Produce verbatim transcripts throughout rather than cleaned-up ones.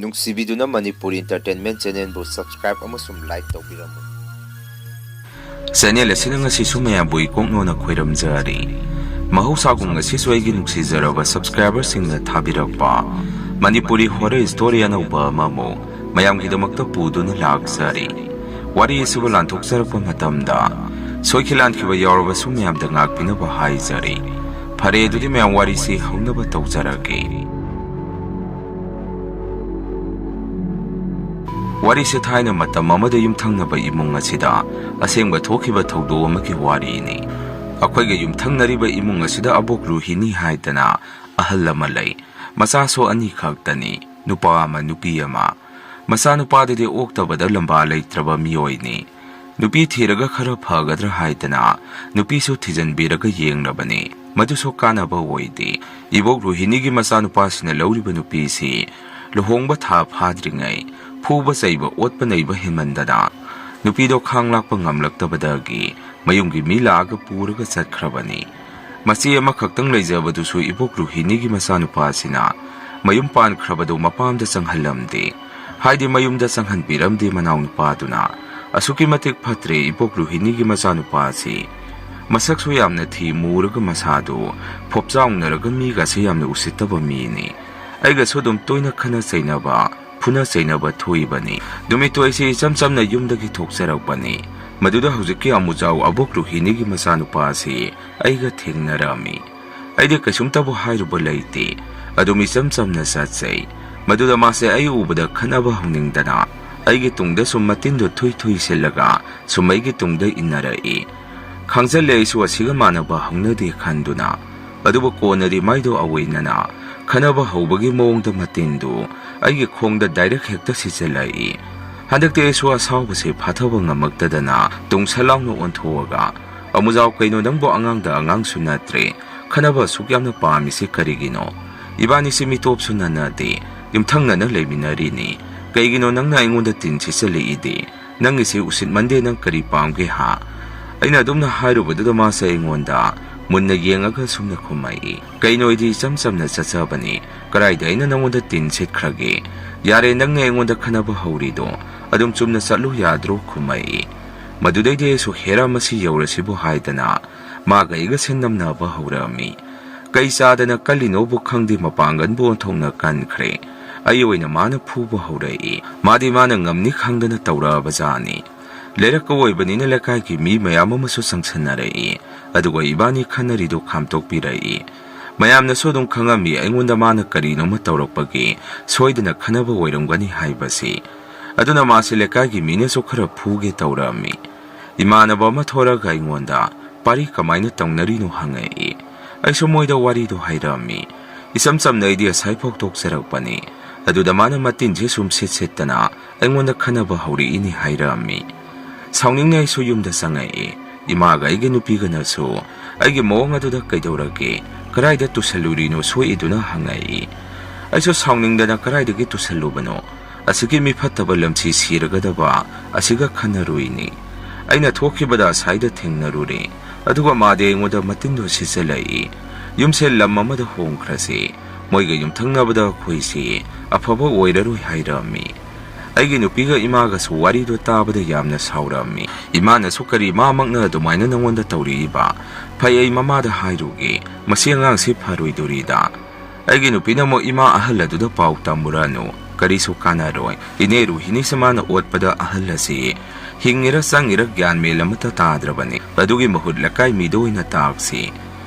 ꯅꯨꯡꯁꯤꯕꯤꯗꯨꯅ Manipuri Entertainment Channelꯕꯨ subscribe ꯑꯃꯁꯨꯡ like ꯇꯧꯕꯤꯔꯝꯃꯨ꯫ Channel ꯑꯁꯤꯅ ꯉꯁꯤꯁꯨ ꯃꯌꯥꯝꯕꯨ ꯏꯀꯣꯛꯅꯣꯅ ꯈꯣꯏꯔꯝꯖꯔꯤ꯫ ꯃꯍꯧꯁꯥꯒꯨꯝ ꯉꯁꯤꯁꯨ ꯑꯩꯒꯤ ꯅꯨꯡꯁꯤꯖꯔꯕ subscriberꯁꯤꯡꯅ ꯊꯥꯕꯤꯔꯛꯄ ꯃꯅꯤꯄꯨꯔꯤ horror story ꯑꯅꯧꯕ ꯑꯃꯃꯨꯛ ꯃꯌꯥꯝꯒꯤꯗꯃꯛꯇ ꯄꯨꯗꯨꯅ ꯂꯥꯛꯆꯔꯤ꯫ ꯋꯥꯔꯤ ꯑꯁꯤꯕꯨ ꯂꯥꯟꯊꯣꯛꯆꯔꯛꯄ ꯃꯇꯝꯗ ꯁꯣꯏꯈꯤ ꯂꯥꯟꯈꯤꯕ ꯌꯥꯎꯔꯕꯁꯨ ꯃꯌꯥꯝꯗ ꯉꯥꯛꯄꯤꯅꯕ ꯍꯥꯏꯖꯔꯤ꯫ ꯐꯔꯦ, ꯑꯗꯨꯗꯤ ꯃꯌꯥꯝ ꯋꯥꯔꯤꯁꯤ ꯍꯧꯅꯕ ꯇꯧꯖꯔꯒꯦ꯫ ꯋꯥꯔꯤꯁꯦ ꯊꯥꯏꯅ ꯃꯇꯝ ꯑꯃꯗ ꯌꯨꯝꯊꯪꯅꯕ ꯏꯃꯨꯡ ꯑꯁꯤꯗ ꯑꯁꯦꯡꯕ ꯊꯣꯛꯈꯤꯕ ꯊꯧꯗꯣꯛ ꯑꯃꯒꯤ ꯋꯥꯔꯤꯅꯤ꯫ ꯑꯩꯈꯣꯏꯒ ꯌꯨꯝꯊꯪꯅꯔꯤꯕ ꯏꯃꯨꯡ ꯑꯁꯤꯗ ꯑꯕꯣꯛ ꯔꯨꯍꯤꯅꯤ ꯍꯥꯏꯗꯅ ꯑꯍꯜ ꯑꯃ ꯂꯩ꯫ ꯃꯆꯥꯁꯨ ꯑꯅꯤ ꯈꯛꯇꯅꯤ, ꯅꯨꯄꯥ ꯑꯃ, ꯅꯨꯄꯤ ꯑꯃ꯫ ꯃꯆꯥꯅꯨꯄꯥꯗꯨꯗꯤ ꯑꯣꯛꯇꯕꯗ ꯂꯝꯕꯥ ꯂꯩꯇ꯭ꯔꯕ ꯃꯤꯑꯣꯏꯅꯤ꯫ ꯅꯨꯄꯤ ꯊꯤꯔꯒ ꯈꯔ ꯐꯒꯗ꯭ꯔꯥ ꯍꯥꯏꯗꯅ ꯅꯨꯄꯤꯁꯨ ꯊꯤꯖꯤꯟꯕꯤꯔꯒ ꯌꯦꯡꯂꯕꯅꯤ꯫ ꯃꯗꯨꯁꯨ ꯀꯥꯟꯅꯕ ꯑꯣꯏꯗꯦ꯫ ꯏꯕꯣꯛ ꯔꯨꯍꯤꯅꯤꯒꯤ ꯃꯆꯥꯅꯨꯄꯥꯁꯤꯅ ꯂꯧꯔꯤꯕ ꯅꯨꯄꯤꯁꯤ ꯂꯨꯍꯣꯡꯕ ꯊꯥ ꯐꯥꯗ꯭ꯔꯤꯉꯩ ꯐꯨꯕ ꯆꯩꯕ ꯑꯣꯠꯄ ꯅꯩꯕ ꯍꯦꯟꯃꯟꯗꯅ ꯅꯨꯄꯤꯗꯣ ꯈꯥꯡ ꯂꯥꯛꯄ ꯉꯝꯂꯛꯇꯕꯗꯒꯤ ꯃꯌꯨꯝꯒꯤ ꯃꯤ ꯂꯥꯛꯑꯒ ꯄꯨꯔꯒ ꯆꯠꯈ꯭ꯔꯕꯅꯤ꯫ ꯃꯆꯦ ꯑꯃꯈꯛꯇꯪ ꯂꯩꯖꯕꯗꯨꯁꯨ ꯏꯕꯣꯛ ꯔꯨꯍꯤꯅꯤꯒꯤ ꯃꯆꯥꯅꯨꯄꯥꯁꯤꯅ ꯃꯌꯨꯝ ꯄꯥꯟꯈ꯭ꯔꯕꯗꯨ ꯃꯄꯥꯝꯗ ꯆꯪꯍꯜꯂꯝꯗꯦ꯫ ꯍꯥꯏꯗꯤ ꯃꯌꯨꯝꯗ ꯆꯪꯍꯟꯕꯤꯔꯝꯗꯦ ꯃꯅꯥꯎꯅꯨꯄꯥꯗꯨꯅ꯫ ꯑꯁꯨꯛꯀꯤ ꯃꯇꯤꯛ ꯐꯠꯇ꯭ꯔꯦ ꯏꯕꯣꯛ ꯔꯨꯍꯤꯅꯤꯒꯤ ꯃꯆꯥꯅꯨꯄꯥꯁꯤ꯫ ꯃꯁꯛꯁꯨ ꯌꯥꯝꯅ ꯊꯤ, ꯃꯨꯔꯒ ꯃꯁꯥꯗꯨ ꯐꯣꯞꯆꯥꯎꯅꯔꯒ ꯃꯤꯒꯁꯦ ꯌꯥꯝꯅ ꯎꯁꯤꯠꯇꯕ ꯃꯤꯅꯤ꯫ ꯑꯩꯒꯁꯨ ꯑꯗꯨꯝ ꯇꯣꯏꯅ ꯈꯠꯅ ꯆꯩꯅꯕ, ꯐꯨꯅ ꯆꯩꯅꯕ ꯊꯣꯛꯏꯕꯅꯤ꯫ ꯅꯨꯃꯤꯠꯇꯨ ꯑꯩꯁꯦ ꯏꯆꯝ ꯆꯝꯅ ꯌꯨꯝꯗꯒꯤ ꯊꯣꯛꯆꯔꯛꯄꯅꯤ꯫ ꯃꯗꯨꯗ ꯍꯧꯖꯤꯛꯀꯤ ꯑꯃꯨꯖꯥꯎ ꯑꯕꯣꯛ ꯔꯨꯍꯤꯅꯤꯒꯤ ꯃꯆꯥꯅꯨꯄꯥ ꯑꯁꯤ ꯑꯩꯒ ꯊꯦꯡꯅꯔꯝꯃꯤ꯫ ꯑꯩꯗꯤ ꯀꯩꯁꯨꯝꯇꯕꯨ ꯍꯥꯏꯔꯨꯕ ꯂꯩꯇꯦ꯫ ꯑꯗꯨꯝ ꯏꯆꯝ ꯆꯝꯅ ꯆꯠꯆꯩ꯫ ꯃꯗꯨꯗ ꯃꯥꯁꯦ ꯑꯩ ꯎꯕꯗ ꯈꯠꯅꯕ ꯍꯧꯅꯤꯡꯗꯅ ꯑꯩꯒꯤ ꯇꯨꯡꯗ ꯁꯨꯝ ꯃꯇꯤꯟꯗꯨ ꯊꯨꯏ ꯊꯨꯏ ꯁꯤꯜꯂꯒ ꯁꯨꯝ ꯑꯩꯒꯤ ꯇꯨꯡꯗ ꯏꯟꯅꯔꯛꯏ꯫ ꯈꯪꯖꯜꯂꯦ ꯑꯩꯁꯨ ꯑꯁꯤꯒ ꯃꯥꯟꯅꯕ ꯍꯧꯅꯗꯦ ꯈꯟꯗꯨꯅ꯫ ꯑꯗꯨꯕꯨ ꯀꯣꯟꯅꯗꯤ ꯃꯥꯏꯗꯣ ꯑꯑꯣꯏꯅꯅ ꯈꯠꯅꯕ ꯍꯧꯕꯒꯤ ꯃꯑꯣꯡꯗ ꯃꯇꯤꯟꯗꯨ ꯑꯩꯒꯤ ꯈꯣꯡꯗ direct ꯍꯦꯛꯇ ꯁꯤꯖꯤꯜꯂꯛꯏ꯫ ꯍꯟꯗꯛꯇꯤ ꯑꯩꯁꯨ ꯑꯁꯥꯎꯕꯁꯦ ꯐꯥꯊꯕ ꯉꯝꯃꯛꯇꯗꯅ ꯇꯨꯡꯁ ꯂꯥꯎꯅ ꯑꯣꯟꯊꯣꯛꯑꯒ, "ꯑꯃꯨꯖꯥꯎ, ꯀꯩꯅꯣ ꯅꯪꯕꯨ ꯑꯉꯥꯡꯗ ꯑꯉꯥꯡꯁꯨ ꯅꯠꯇ꯭ꯔꯦ, ꯈꯠꯅꯕ ꯑꯁꯨꯛ ꯌꯥꯝꯅ ꯄꯥꯝꯃꯤꯁꯦ ꯀꯔꯤꯒꯤꯅꯣ? ꯏꯕꯥꯅꯤꯁꯤ ꯃꯤꯇꯣꯞꯁꯨ ꯅꯟꯅꯗꯦ, ꯌꯨꯝꯊꯪꯅꯅ ꯂꯩꯃꯤꯟꯅꯔꯤꯅꯤ꯫ ꯀꯩꯒꯤꯅꯣ ꯅꯪꯅ ꯑꯩꯉꯣꯟꯗ ꯇꯤꯟ ꯁꯤꯠꯆꯜꯂꯛꯏꯗꯤ? ꯅꯪꯒꯤꯁꯤ ꯎꯁꯤꯠꯃꯟꯗꯦ, ꯅꯪ ꯀꯔꯤ ꯄꯥꯝꯒꯦ ꯍꯥ?" ꯑꯩꯅ ꯑꯗꯨꯝꯅ ꯍꯥꯏꯔꯨꯕꯗꯨꯗ ꯃꯥꯁꯦ ꯑꯩꯉꯣꯟꯗ ꯃꯨꯟꯅ ꯌꯦꯡꯉꯒ ꯁꯨꯝꯅ ꯈꯨꯝꯃꯛꯏ, "ꯀꯩꯅꯣ, ꯑꯩꯗꯤ ꯏꯆꯝ ꯆꯝꯅ ꯆꯠꯆꯕꯅꯤ, ꯀꯗꯥꯏꯗ ꯑꯩꯅ ꯅꯪꯉꯣꯟꯗ ꯇꯤꯟ ꯁꯤꯠꯈ꯭ꯔꯒꯦ? "ꯌꯥꯔꯦ, ꯅꯪꯅ ꯑꯩꯉꯣꯟꯗ ꯈꯟꯅꯕ ꯍꯧꯔꯤꯗꯣ, ꯑꯗꯨꯝ ꯆꯨꯝꯅ ꯆꯠꯂꯨ ꯌꯥꯗ꯭ꯔꯣ?" ꯈꯨꯝꯃꯛꯏ꯫ ꯃꯗꯨꯗꯩꯗꯤ ꯑꯩꯁꯨ ꯍꯦꯔꯥ ꯃꯁꯤ ꯌꯧꯔꯁꯤꯕꯨ ꯍꯥꯏꯗꯅ ꯃꯥꯒ ꯑꯩꯒ ꯁꯦꯟꯅꯝꯅꯕ ꯍꯧꯔꯛꯑꯝꯃꯤ꯫ ꯀꯩ ꯆꯥꯗꯅ ꯀꯜꯂꯤꯅꯣꯕꯨ ꯈꯪꯗꯦ, ꯃꯄꯥꯡꯒꯜꯕꯨ ꯑꯣꯟꯊꯣꯛꯅ ꯀꯟꯈ꯭ꯔꯦ꯫ ꯑꯩ ꯑꯣꯏꯅ ꯃꯥꯅ ꯐꯨꯕ ꯍꯧꯔꯛꯏ꯫ ꯃꯥꯗꯤ ꯃꯥꯅ ꯉꯝꯅꯤ ꯈꯪꯗꯅ ꯇꯧꯔꯛꯑꯕꯖꯥꯠꯅꯤ꯫ ꯂꯩꯔꯛꯀ ꯑꯣꯏꯕꯅꯤꯅ ꯂꯩꯀꯥꯏꯒꯤ ꯃꯤ ꯃꯌꯥꯝ ꯑꯃꯁꯨ ꯆꯪꯁꯟꯅꯔꯛꯏ꯫ ꯑꯗꯨꯒ ꯏꯕꯥꯅꯤ ꯈꯟꯅꯔꯤꯗꯨ ꯈꯥꯝꯇꯣꯛꯄꯤꯔꯛꯏ꯫ ꯃꯌꯥꯝꯅꯁꯨ ꯑꯗꯨꯝ ꯈꯪꯉꯝꯃꯤ ꯑꯩꯉꯣꯟꯗ ꯃꯥꯅ ꯀꯔꯤꯅꯣꯃ ꯇꯧꯔꯛꯄꯒꯤ ꯁꯣꯏꯗꯅ ꯈꯟꯅꯕ ꯑꯣꯏꯔꯝꯒꯅꯤ ꯍꯥꯏꯕꯁꯤ꯫ ꯑꯗꯨꯅ ꯃꯥꯁꯦ ꯂꯩꯀꯥꯏꯒꯤ ꯃꯤꯅꯁꯨ ꯈꯔ ꯐꯨꯒꯦ ꯇꯧꯔꯛꯑꯝꯃꯤ꯫ ꯏꯃꯥꯟꯅꯕ ꯑꯃ ꯊꯣꯔꯛꯑꯒ ꯑꯩꯉꯣꯟꯗ "ꯄꯥꯔꯤ ꯀꯃꯥꯏꯅ ꯇꯧꯅꯔꯤꯅꯣ?" ꯍꯪꯉꯛꯏ꯫ ꯑꯩꯁꯨ ꯃꯣꯏꯗ ꯋꯥꯔꯤꯗꯣ ꯍꯥꯏꯔꯛꯑꯝꯃꯤ꯫ ꯏꯆꯝ ꯆꯝꯅ ꯑꯩꯗꯤ ꯉꯁꯥꯏ ꯐꯥꯎ ꯇꯣꯛꯆꯔꯛꯄꯅꯤ꯫ ꯑꯗꯨꯗ ꯃꯥꯅ ꯃꯇꯤꯟꯁꯦ ꯁꯨꯝ ꯁꯤꯠ ꯁꯤꯠꯇꯅ ꯑꯩꯉꯣꯟꯗ ꯈꯟꯅꯕ ꯍꯧꯔꯛꯏꯅꯤ ꯍꯥꯏꯔꯛꯑꯝꯃꯤ꯫ ꯁꯥꯎꯅꯤꯡꯅ ꯑꯩꯁꯨ ꯌꯨꯝꯗ ꯆꯪꯉꯛꯏ꯫ ꯏꯃꯥꯒ ꯑꯩꯒꯤ ꯅꯨꯄꯤꯒꯅꯁꯨ ꯑꯩꯒꯤ ꯃꯑꯣꯡ ꯑꯗꯨꯗ "ꯀꯩꯗꯧꯔꯒꯦ? ꯀꯗꯥꯏꯗ ꯇꯨꯁꯜꯂꯨꯔꯤꯅꯣ ꯁꯣꯛꯏꯗꯨꯅ?" ꯍꯪꯉꯛꯏ꯫ ꯑꯩꯁꯨ ꯁꯥꯎꯅꯤꯡꯗꯅ "ꯀꯗꯥꯏꯗꯒꯤ ꯇꯨꯁꯜꯂꯨꯕꯅꯣ? ꯑꯁꯤꯒꯤ ꯃꯤ ꯐꯠꯇꯕ ꯂꯝꯁꯤ ꯁꯤꯔꯒꯗꯕ ꯑꯁꯤꯒ ꯈꯟꯅꯔꯨꯏꯅꯤ꯫ ꯑꯩꯅ ꯊꯣꯛꯈꯤꯕꯗ ꯑꯁꯥꯏꯗ ꯊꯦꯡꯅꯔꯨꯔꯦ꯫ ꯑꯗꯨꯒ ꯃꯥꯗꯤ ꯑꯩꯉꯣꯟꯗ ꯃꯇꯤꯟꯗꯣ ꯁꯤꯠꯆꯜꯂꯛꯏ꯫ ꯌꯨꯝꯁꯦ ꯂꯝ ꯑꯃꯗ ꯍꯣꯡꯈ꯭ꯔꯁꯤ꯫ ꯃꯣꯏꯒ ꯌꯨꯝꯊꯪꯅꯕꯗ ꯑꯩꯈꯣꯏꯁꯤ ꯑꯐꯕ ꯑꯣꯏꯔꯔꯣꯏ" ꯍꯥꯏꯔꯛꯑꯝꯃꯤ꯫ ꯑꯩꯒꯤ ꯅꯨꯄꯤꯒ ꯏꯃꯥꯒꯁꯨ ꯋꯥꯔꯤꯗꯣ ꯇꯥꯕꯗ ꯌꯥꯝꯅ ꯁꯥꯎꯔꯛꯑꯝꯃꯤ꯫ ꯏꯃꯥꯅꯁꯨ "ꯀꯔꯤ ꯃꯥꯃꯛꯅ ꯑꯗꯨꯃꯥꯏꯅ ꯅꯉꯣꯟꯗ ꯇꯧꯔꯛꯏꯕ? ꯐꯩ, ꯑꯩ ꯃꯃꯥꯗ ꯍꯥꯏꯔꯨꯒꯦ꯫ ꯃꯁꯤ ꯑꯉꯥꯡꯁꯤ ꯐꯔꯣꯏꯗꯣꯔꯤꯗ"꯫ ꯑꯩꯒꯤ ꯅꯨꯄꯤꯅ ꯑꯃꯨꯛ "ꯏꯃꯥ, ꯑꯍꯜ ꯑꯗꯨꯗ ꯄꯥꯎ ꯇꯝꯃꯨꯔꯅꯨ꯫ ꯀꯔꯤꯁꯨ ꯀꯥꯟꯅꯔꯣꯏ꯫ ꯏꯅꯦ ꯔꯣꯍꯤꯅꯤꯁꯦ ꯃꯥꯅ ꯑꯣꯠꯄꯗ ꯑꯍꯜ ꯑꯁꯤ ꯍꯤꯡꯉꯤꯔ ꯆꯪꯉꯤꯔ ꯒ꯭ꯌꯥꯟ ꯃꯦꯟ ꯑꯃꯠꯇ ꯇꯥꯗ꯭ꯔꯕꯅꯤ꯫ ꯑꯗꯨꯒꯤ ꯃꯍꯨꯠ ꯂꯩꯀꯥꯏ ꯃꯤꯗ ꯑꯣꯏꯅ ꯇꯥꯛꯁꯤ"꯫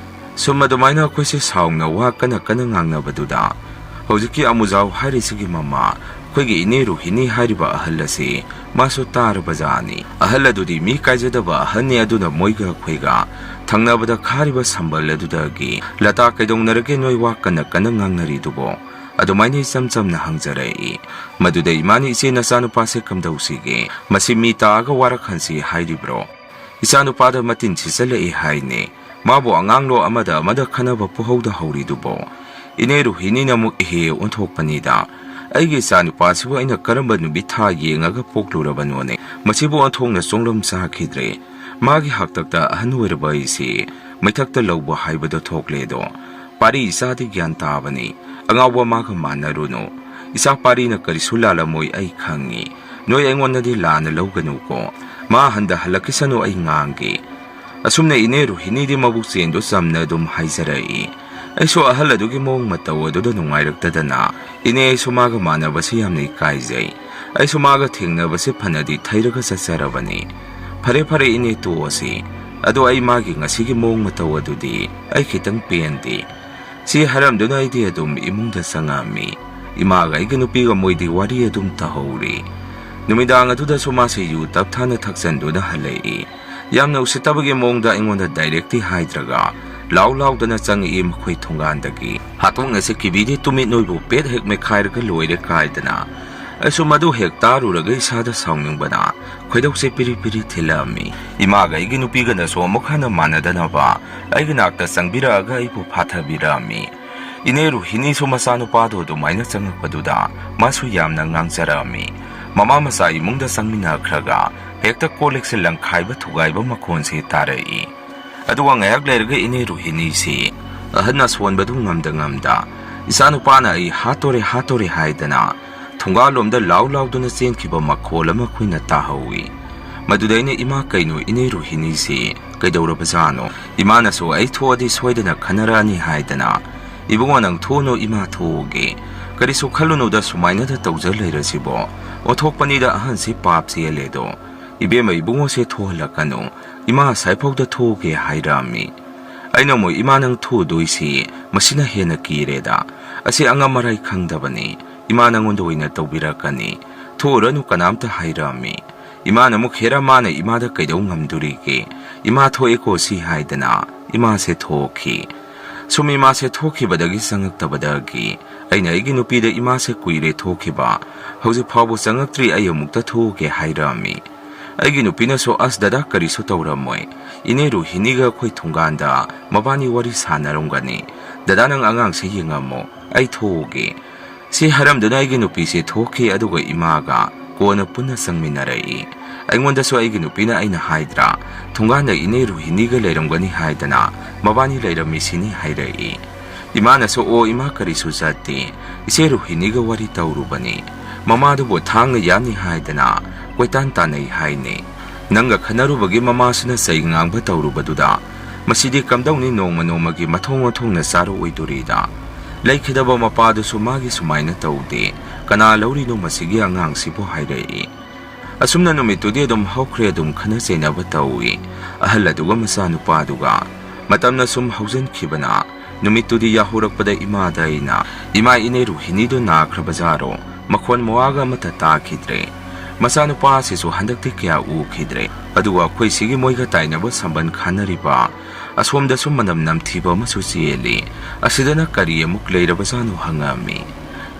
ꯁꯨꯝ ꯑꯗꯨꯃꯥꯏꯅ ꯑꯩꯈꯣꯏꯁꯦ ꯁꯥꯎꯅ ꯋꯥ ꯀꯟꯅ ꯀꯟꯅ ꯉꯥꯡꯅꯕꯗꯨꯗ ꯍꯧꯖꯤꯛꯀꯤ ꯑꯃꯨꯖꯥꯎ ꯍꯥꯏꯔꯤꯁꯤꯒꯤ ꯃꯃꯥ, ꯑꯩꯈꯣꯏꯒꯤ ꯏꯅꯦ ꯔꯣꯍꯤꯅꯤ ꯍꯥꯏꯔꯤꯕ ꯑꯍꯜ ꯑꯁꯤ ꯃꯥꯁꯨ ꯇꯥꯔꯕꯖꯥꯠꯅꯤ꯫ ꯑꯍꯜ ꯑꯗꯨꯗꯤ ꯃꯤ ꯀꯥꯏꯖꯗꯕ ꯑꯍꯜꯅꯤ, ꯑꯗꯨꯅ ꯃꯣꯏꯒ ꯑꯩꯈꯣꯏꯒ ꯊꯪꯅꯕꯗ ꯈꯥꯔꯤꯕ ꯁꯝꯕꯜ ꯑꯗꯨꯗꯒꯤ "ꯂꯇꯥ, ꯀꯩꯗꯧꯅꯔꯒꯦ ꯅꯣꯏ ꯋꯥ ꯀꯟꯅ ꯀꯟꯅ ꯉꯥꯡꯅꯔꯤꯗꯨꯕꯣ?" ꯑꯗꯨꯃꯥꯏꯅ ꯏꯆꯝ ꯆꯝꯅ ꯍꯪꯖꯔꯛꯏ꯫ ꯃꯗꯨꯗ ꯏꯃꯥꯅ "ꯏꯆꯦ, ꯅꯆꯥꯅꯨꯄꯥꯁꯦ ꯀꯝꯗꯧꯁꯤꯒꯦ? ꯃꯁꯤ ꯃꯤ ꯇꯥꯛꯑꯒ ꯋꯥꯔꯛꯍꯟꯁꯤ ꯍꯥꯏꯔꯤꯕ꯭ꯔꯣ? ꯏꯆꯥꯅꯨꯄꯥꯗ ꯃꯇꯤꯟ ꯁꯤꯠꯆꯜꯂꯛꯏ ꯍꯥꯏꯅꯦ꯫ ꯃꯥꯕꯨ ꯑꯉꯥꯡꯂꯣ ꯑꯃꯗ ꯑꯃꯗ ꯈꯟꯅꯕ ꯄꯨꯍꯧꯗ ꯍꯧꯔꯤꯗꯨꯕꯣ?" ꯏꯅꯦ ꯔꯣꯍꯤꯅꯤꯅ ꯑꯃꯨꯛ ꯏꯍꯦ ꯑꯣꯟꯊꯣꯛꯄꯅꯤꯗ꯫ "ꯑꯩꯒꯤ ꯏꯆꯥꯅꯨꯄꯥꯁꯤꯕꯨ ꯑꯩꯅ ꯀꯔꯝꯕ ꯅꯨꯃꯤꯠ ꯊꯥ ꯌꯦꯡꯉꯒ ꯄꯣꯛꯂꯨꯔꯕꯅꯣꯅꯦ? ꯃꯁꯤꯕꯨ ꯑꯣꯟꯊꯣꯛꯅ ꯆꯣꯡꯂꯝ ꯆꯥꯈꯤꯗ꯭ꯔꯦ꯫ ꯃꯥꯒꯤ ꯍꯥꯛꯇꯛꯇ ꯑꯍꯟ ꯑꯣꯏꯔꯕ ꯑꯩꯁꯤ ꯃꯩꯊꯛꯇ ꯂꯧꯕ ꯍꯥꯏꯕꯗꯣ ꯊꯣꯛꯂꯦꯗꯣ꯫ ꯄꯥꯔꯤ ꯏꯆꯥꯗꯤ ꯒ꯭ꯌꯥꯟ ꯇꯥꯕꯅꯤ꯫ ꯑꯉꯥꯎꯕ ꯃꯥꯒ ꯃꯥꯟꯅꯔꯨꯅꯨ꯫ "ꯏꯆꯥ ꯄꯥꯔꯤꯅ ꯀꯔꯤꯁꯨ ꯂꯥꯜꯂꯝꯃꯣꯏ ꯑꯩ ꯈꯪꯉꯤ꯫ ꯅꯣꯏ ꯑꯩꯉꯣꯟꯗꯗꯤ ꯂꯥꯟꯅ ꯂꯧꯒꯅꯨꯀꯣ꯫ ꯃꯥ ꯍꯟꯊꯍꯜꯂꯛꯈꯤꯁꯅꯨ ꯑꯩ ꯉꯥꯡꯒꯦ"꯫ ꯑꯁꯨꯝꯅ ꯏꯅꯦ ꯔꯣꯍꯤꯅꯤꯗꯤ ꯃꯕꯨꯛ ꯆꯦꯟꯗꯨ ꯆꯝꯅ ꯑꯗꯨꯝ ꯍꯥꯏꯖꯔꯛꯏ꯫ ꯑꯩꯁꯨ ꯑꯍꯜ ꯑꯗꯨꯒꯤ ꯃꯑꯣꯡ ꯃꯇꯧ ꯑꯗꯨꯗ ꯅꯨꯡꯉꯥꯏꯔꯛꯇꯗꯅ, "ꯏꯅꯦ, ꯑꯩꯁꯨ ꯃꯥꯒ ꯃꯥꯟꯅꯕꯁꯤ ꯌꯥꯝꯅ ꯏꯀꯥꯏꯖꯩ꯫ ꯑꯩꯁꯨ ꯃꯥꯒ ꯊꯦꯡꯅꯕꯁꯤ ꯐꯅꯗꯤ ꯊꯩꯔꯒ ꯆꯠꯆꯔꯕꯅꯤ꯫ ꯐꯔꯦ, ꯐꯔꯦ, ꯏꯅꯦ, ꯇꯣꯛꯑꯁꯤ꯫ ꯑꯗꯣ ꯑꯩ ꯃꯥꯒꯤ ꯉꯁꯤꯒꯤ ꯃꯑꯣꯡ ꯃꯇꯧ ꯑꯗꯨꯗꯤ ꯑꯩ ꯈꯤꯇꯪ ꯄꯦꯟꯗꯦ"꯫ ꯁꯤ ꯍꯥꯏꯔꯝꯗꯨꯅ ꯑꯩꯗꯤ ꯑꯗꯨꯝ ꯏꯃꯨꯡꯗ ꯆꯪꯉꯛꯑꯝꯃꯤ꯫ ꯏꯃꯥꯒ ꯑꯩꯒꯤ ꯅꯨꯄꯤꯒ ꯃꯣꯏꯗꯤ ꯋꯥꯔꯤ ꯑꯗꯨꯝ ꯇꯧꯍꯧꯔꯤ꯫ ꯅꯨꯃꯤꯗꯥꯡ ꯑꯗꯨꯗꯁꯨ ꯃꯥꯁꯦ ꯌꯨ ꯇꯞꯊꯥꯅ ꯊꯛꯆꯟꯗꯨꯅ ꯍꯜꯂꯛꯏ꯫ ꯌꯥꯝꯅ ꯎꯁꯤꯠꯇꯕꯒꯤ ꯃꯑꯣꯡꯗ ꯑꯩꯉꯣꯟꯗ directꯇꯤ ꯍꯥꯏꯗ꯭ꯔꯒ, ꯂꯥꯎ ꯂꯥꯎꯗꯅ ꯆꯪꯉꯛꯏ ꯃꯈꯣꯏ ꯊꯣꯡꯒꯥꯟꯗꯒꯤ꯫ "ꯍꯥꯠꯇꯣꯛꯅꯁꯦ ꯀꯤꯕꯤꯗꯤ ꯇꯨꯃꯤꯠ ꯅꯣꯏꯕꯨ ꯄꯦꯠ ꯍꯦꯛ ꯃꯦꯠꯈꯥꯏꯔꯒ ꯂꯣꯏꯔꯦ" ꯀꯥꯏꯗꯅ꯫ ꯑꯩꯁꯨ ꯃꯗꯨ ꯍꯦꯛ ꯇꯥꯔꯨꯔꯒ ꯏꯁꯥꯗ ꯁꯥꯎꯅꯤꯡꯕꯅ ꯈꯣꯏꯗꯧꯁꯦ ꯄꯤꯔꯤ ꯄꯤꯔꯤ ꯊꯤꯜꯂꯛꯑꯝꯃꯤ꯫ ꯏꯃꯥꯒ ꯑꯩꯒꯤ ꯅꯨꯄꯤꯒꯅꯁꯨ ꯑꯃꯨꯛ ꯍꯟꯅ ꯃꯥꯟꯅꯗꯅꯕ ꯑꯩꯒꯤ ꯅꯥꯛꯇ ꯆꯪꯕꯤꯔꯛꯑꯒ ꯑꯩꯕꯨ ꯐꯥꯊꯕꯤꯔꯛꯑꯝꯃꯤ꯫ ꯏꯅꯦ ꯔꯣꯍꯤꯅꯤꯁꯨ ꯃꯆꯥꯅꯨꯄꯥꯗꯨ ꯑꯗꯨꯃꯥꯏꯅ ꯆꯪꯉꯛꯄꯗꯨꯗ ꯃꯥꯁꯨ ꯌꯥꯝꯅ ꯉꯥꯡꯖꯔꯛꯑꯝꯃꯤ꯫ ꯃꯃꯥ ꯃꯆꯥ ꯏꯃꯨꯡꯗ ꯆꯪꯃꯤꯟꯅꯈ꯭ꯔꯒ ꯍꯦꯛꯇ ꯀꯣꯜ ꯂꯤꯛꯁꯦ ꯂꯪꯈꯥꯏꯕ ꯊꯨꯒꯥꯏꯕ ꯃꯈꯣꯟꯁꯤ ꯇꯥꯔꯛꯏ꯫ ꯑꯗꯨꯒ ꯉꯥꯏꯍꯥꯛ ꯂꯩꯔꯒ ꯏꯅꯦ ꯔꯣꯍꯤꯅꯤꯁꯤ ꯑꯍꯟ ꯑꯁꯣꯟꯕꯗꯨ ꯉꯝꯗ ꯉꯝꯗ, "ꯏꯆꯥꯅꯨꯄꯥꯅ ꯑꯩ ꯍꯥꯠꯇꯣꯔꯦ, ꯍꯥꯠꯇꯣꯔꯦ" ꯍꯥꯏꯗꯅ ꯊꯣꯡꯒꯥꯜꯂꯣꯝꯗ ꯂꯥꯎ ꯂꯥꯎꯗꯨꯅ ꯆꯦꯟꯈꯤꯕ ꯃꯈꯣꯜ ꯑꯃ ꯑꯩꯈꯣꯏꯅ ꯇꯥꯍꯧꯏ꯫ ꯃꯗꯨꯗ ꯑꯩꯅ, "ꯏꯃꯥ, ꯀꯩꯅꯣ ꯏꯅꯦ ꯔꯣꯍꯤꯅꯤꯁꯤ ꯀꯩꯗꯧꯔꯕꯖꯥꯠꯅꯣ?" ꯏꯃꯥꯅꯁꯨ, "ꯑꯩ ꯊꯣꯛꯑꯗꯤ ꯁꯣꯏꯗꯅ ꯈꯟꯅꯔꯛꯑꯅꯤ" ꯍꯥꯏꯗꯅ, "ꯏꯕꯨꯡꯉꯣ, ꯅꯪ ꯊꯣꯛꯎꯅꯨ, ꯏꯃꯥ ꯊꯣꯛꯎꯒꯦ꯫ ꯀꯔꯤꯁꯨ ꯈꯜꯂꯨꯅꯨꯗ, ꯁꯨꯃꯥꯏꯅꯗ ꯇꯧꯖ ꯂꯩꯔꯁꯤꯕꯣ꯫ ꯑꯣꯟꯊꯣꯛꯄꯅꯤꯗ ꯑꯍꯟꯁꯤ ꯄꯥꯞ ꯆꯦꯜꯂꯦꯗꯣ꯫ ꯏꯕꯦꯝꯃ, ꯏꯕꯨꯡꯉꯣꯁꯦ ꯊꯣꯛꯍꯜꯂꯛꯀꯅꯨ꯫ ꯏꯃꯥ ꯑꯁꯥꯏꯐꯥꯎꯗ ꯊꯣꯛꯎꯒꯦ" ꯍꯥꯏꯔꯛꯑꯝꯃꯤ꯫ ꯑꯩꯅ ꯑꯃꯨꯛ, "ꯏꯃꯥ, ꯅꯪ ꯊꯣꯛꯎꯗꯣꯏꯁꯤ ꯃꯁꯤꯅ ꯍꯦꯟꯅ ꯀꯤꯔꯦꯗ꯫ ꯑꯁꯤ ꯑꯉꯝ ꯑꯔꯥꯏ ꯈꯪꯗꯕꯅꯤ꯫ ꯏꯃꯥ ꯅꯪꯉꯣꯟꯗ ꯑꯣꯏꯅ ꯇꯧꯕꯤꯔꯛꯀꯅꯤ꯫ ꯊꯣꯛꯎꯔꯅꯨ" ꯀꯅꯥꯝꯇ ꯍꯥꯏꯔꯛꯑꯝꯃꯤ꯫ ꯏꯃꯥꯅ ꯑꯃꯨꯛ, "ꯍꯦꯔꯥ, ꯃꯥꯅ ꯏꯃꯥꯗ ꯀꯩꯗꯧ ꯉꯝꯗꯣꯔꯤꯒꯦ? ꯏꯃꯥ ꯊꯣꯛꯑꯦꯀꯣ ꯁꯤ" ꯍꯥꯏꯗꯅ ꯏꯃꯥꯁꯦ ꯊꯣꯛꯈꯤ꯫ ꯁꯨꯝ ꯏꯃꯥꯁꯦ ꯊꯣꯛꯈꯤꯕꯗꯒꯤ ꯆꯪꯉꯛꯇꯕꯗꯒꯤ ꯑꯩꯅ ꯑꯩꯒꯤ ꯅꯨꯄꯤꯗ, "ꯏꯃꯥꯁꯦ ꯀꯨꯏꯔꯦ ꯊꯣꯛꯈꯤꯕ, ꯍꯧꯖꯤꯛ ꯐꯥꯎꯕ ꯆꯪꯉꯛꯇ꯭ꯔꯤ, ꯑꯩ ꯑꯃꯨꯛꯇ ꯊꯣꯛꯎꯒꯦ" ꯍꯥꯏꯔꯛꯑꯝꯃꯤ꯫ ꯑꯩꯒꯤ ꯅꯨꯄꯤꯅꯁꯨ, "ꯑꯁ ꯗꯗꯥ, ꯀꯔꯤꯁꯨ ꯇꯧꯔꯝꯃꯣꯏ꯫ ꯏꯅꯦ ꯔꯣꯍꯤꯅꯤꯒ ꯑꯩꯈꯣꯏ ꯊꯣꯡꯒꯥꯟꯗ ꯃꯕꯥꯅꯤ ꯋꯥꯔꯤ ꯁꯥꯟꯅꯔꯝꯒꯅꯤ꯫ ꯗꯗꯥ, ꯅꯪ ꯑꯉꯥꯡꯁꯦ ꯌꯦꯡꯉꯝꯃꯣ, ꯑꯩ ꯊꯣꯛꯎꯒꯦ"꯫ ꯁꯤ ꯍꯥꯏꯔꯝꯗꯨꯅ ꯑꯩꯒꯤ ꯅꯨꯄꯤꯁꯦ ꯊꯣꯛꯈꯤ, ꯑꯗꯨꯒ ꯏꯃꯥꯒ ꯀꯣꯟꯅ ꯄꯨꯟꯅ ꯆꯪꯃꯤꯟꯅꯔꯛꯏ꯫ ꯑꯩꯉꯣꯟꯗꯁꯨ ꯑꯩꯒꯤ ꯅꯨꯄꯤꯅ ꯑꯩꯅ ꯍꯥꯏꯗ꯭ꯔꯥ, "ꯊꯣꯡꯒꯥꯟꯗ ꯏꯅꯦ ꯔꯣꯍꯤꯅꯤꯒ ꯂꯩꯔꯝꯒꯅꯤ" ꯍꯥꯏꯗꯅ, "ꯃꯕꯥꯅꯤ ꯂꯩꯔꯝꯃꯤꯁꯤꯅꯤ" ꯍꯥꯏꯔꯛꯏ꯫ ꯏꯃꯥꯅꯁꯨ, "ꯑꯣ ꯏꯃꯥ, ꯀꯔꯤꯁꯨ ꯆꯠꯇꯦ, ꯏꯆꯦ ꯔꯣꯍꯤꯅꯤꯒ ꯋꯥꯔꯤ ꯇꯧꯔꯨꯕꯅꯤ, ꯃꯃꯥꯗꯨꯕꯨ ꯊꯥꯡꯅ ꯌꯥꯅꯤ ꯍꯥꯏꯗꯅ ꯀꯣꯏꯇꯥꯟ ꯇꯥꯟꯅꯩ ꯍꯥꯏꯅꯦ꯫ ꯅꯪꯒ ꯈꯟꯅꯔꯨꯕꯒꯤ ꯃꯃꯥꯁꯤꯅ ꯆꯩ ꯉꯥꯡꯕ ꯇꯧꯔꯨꯕꯗꯨꯗ ꯃꯁꯤꯗꯤ ꯀꯝꯗꯧꯅꯤ, ꯅꯣꯡꯃ ꯅꯣꯡꯃꯒꯤ ꯃꯊꯣꯡ ꯃꯊꯣꯡꯅ ꯆꯥꯔꯛꯑꯣꯏꯗꯣꯔꯤꯗ꯫ ꯂꯩꯈꯤꯗꯕ ꯃꯄꯥꯗꯨꯁꯨ ꯃꯥꯒꯤ ꯁꯨꯃꯥꯏꯅ ꯇꯧꯗꯦ, ꯀꯅꯥ ꯂꯧꯔꯤꯅꯣ ꯃꯁꯤꯒꯤ ꯑꯉꯥꯡꯁꯤꯕꯨ?" ꯍꯥꯏꯔꯛꯏ꯫ ꯑꯁꯨꯝꯅ ꯅꯨꯃꯤꯠꯇꯨꯗꯤ ꯑꯗꯨꯝ ꯍꯧꯈ꯭ꯔꯦ, ꯑꯗꯨꯝ ꯈꯠꯅ ꯆꯩꯅꯕ ꯇꯧꯏ꯫ ꯑꯍꯜ ꯑꯗꯨꯒ ꯃꯆꯥꯅꯨꯄꯥꯗꯨꯒ꯫ ꯃꯇꯝꯅ ꯁꯨꯝ ꯍꯧꯖꯤꯟꯈꯤꯕꯅ ꯅꯨꯃꯤꯠꯇꯨꯗꯤ ꯌꯥꯍꯧꯔꯛꯄꯗ ꯏꯃꯥꯗ ꯑꯩꯅ, "ꯏꯃꯥ, ꯏꯅꯦ ꯔꯨꯍꯤꯅꯤꯗꯨ ꯅꯥꯈ꯭ꯔꯕꯖꯥꯔꯣ? ꯃꯈꯣꯟ ꯃꯋꯥꯒ ꯑꯃꯠꯇ ꯇꯥꯈꯤꯗ꯭ꯔꯦ꯫ ꯃꯆꯥꯅꯨꯄꯥ ꯑꯁꯤꯁꯨ ꯍꯟꯗꯛꯇꯤ ꯀꯌꯥ ꯎꯈꯤꯗ꯭ꯔꯦ꯫ ꯑꯗꯨꯒ ꯑꯩꯈꯣꯏ ꯁꯤꯒꯤ ꯃꯣꯏꯒ ꯇꯥꯏꯅꯕ ꯁꯝꯕꯟ ꯈꯥꯅꯔꯤꯕ ꯑꯁꯣꯝꯗꯁꯨ ꯃꯅꯝ ꯅꯝꯊꯤꯕ ꯑꯃꯁꯨ ꯆꯦꯜꯂꯤ꯫ ꯑꯁꯤꯗꯅ ꯀꯔꯤ ꯑꯃꯨꯛ ꯂꯩꯔꯕꯖꯥꯠꯅꯣ?" ꯍꯪꯉꯝꯃꯤ꯫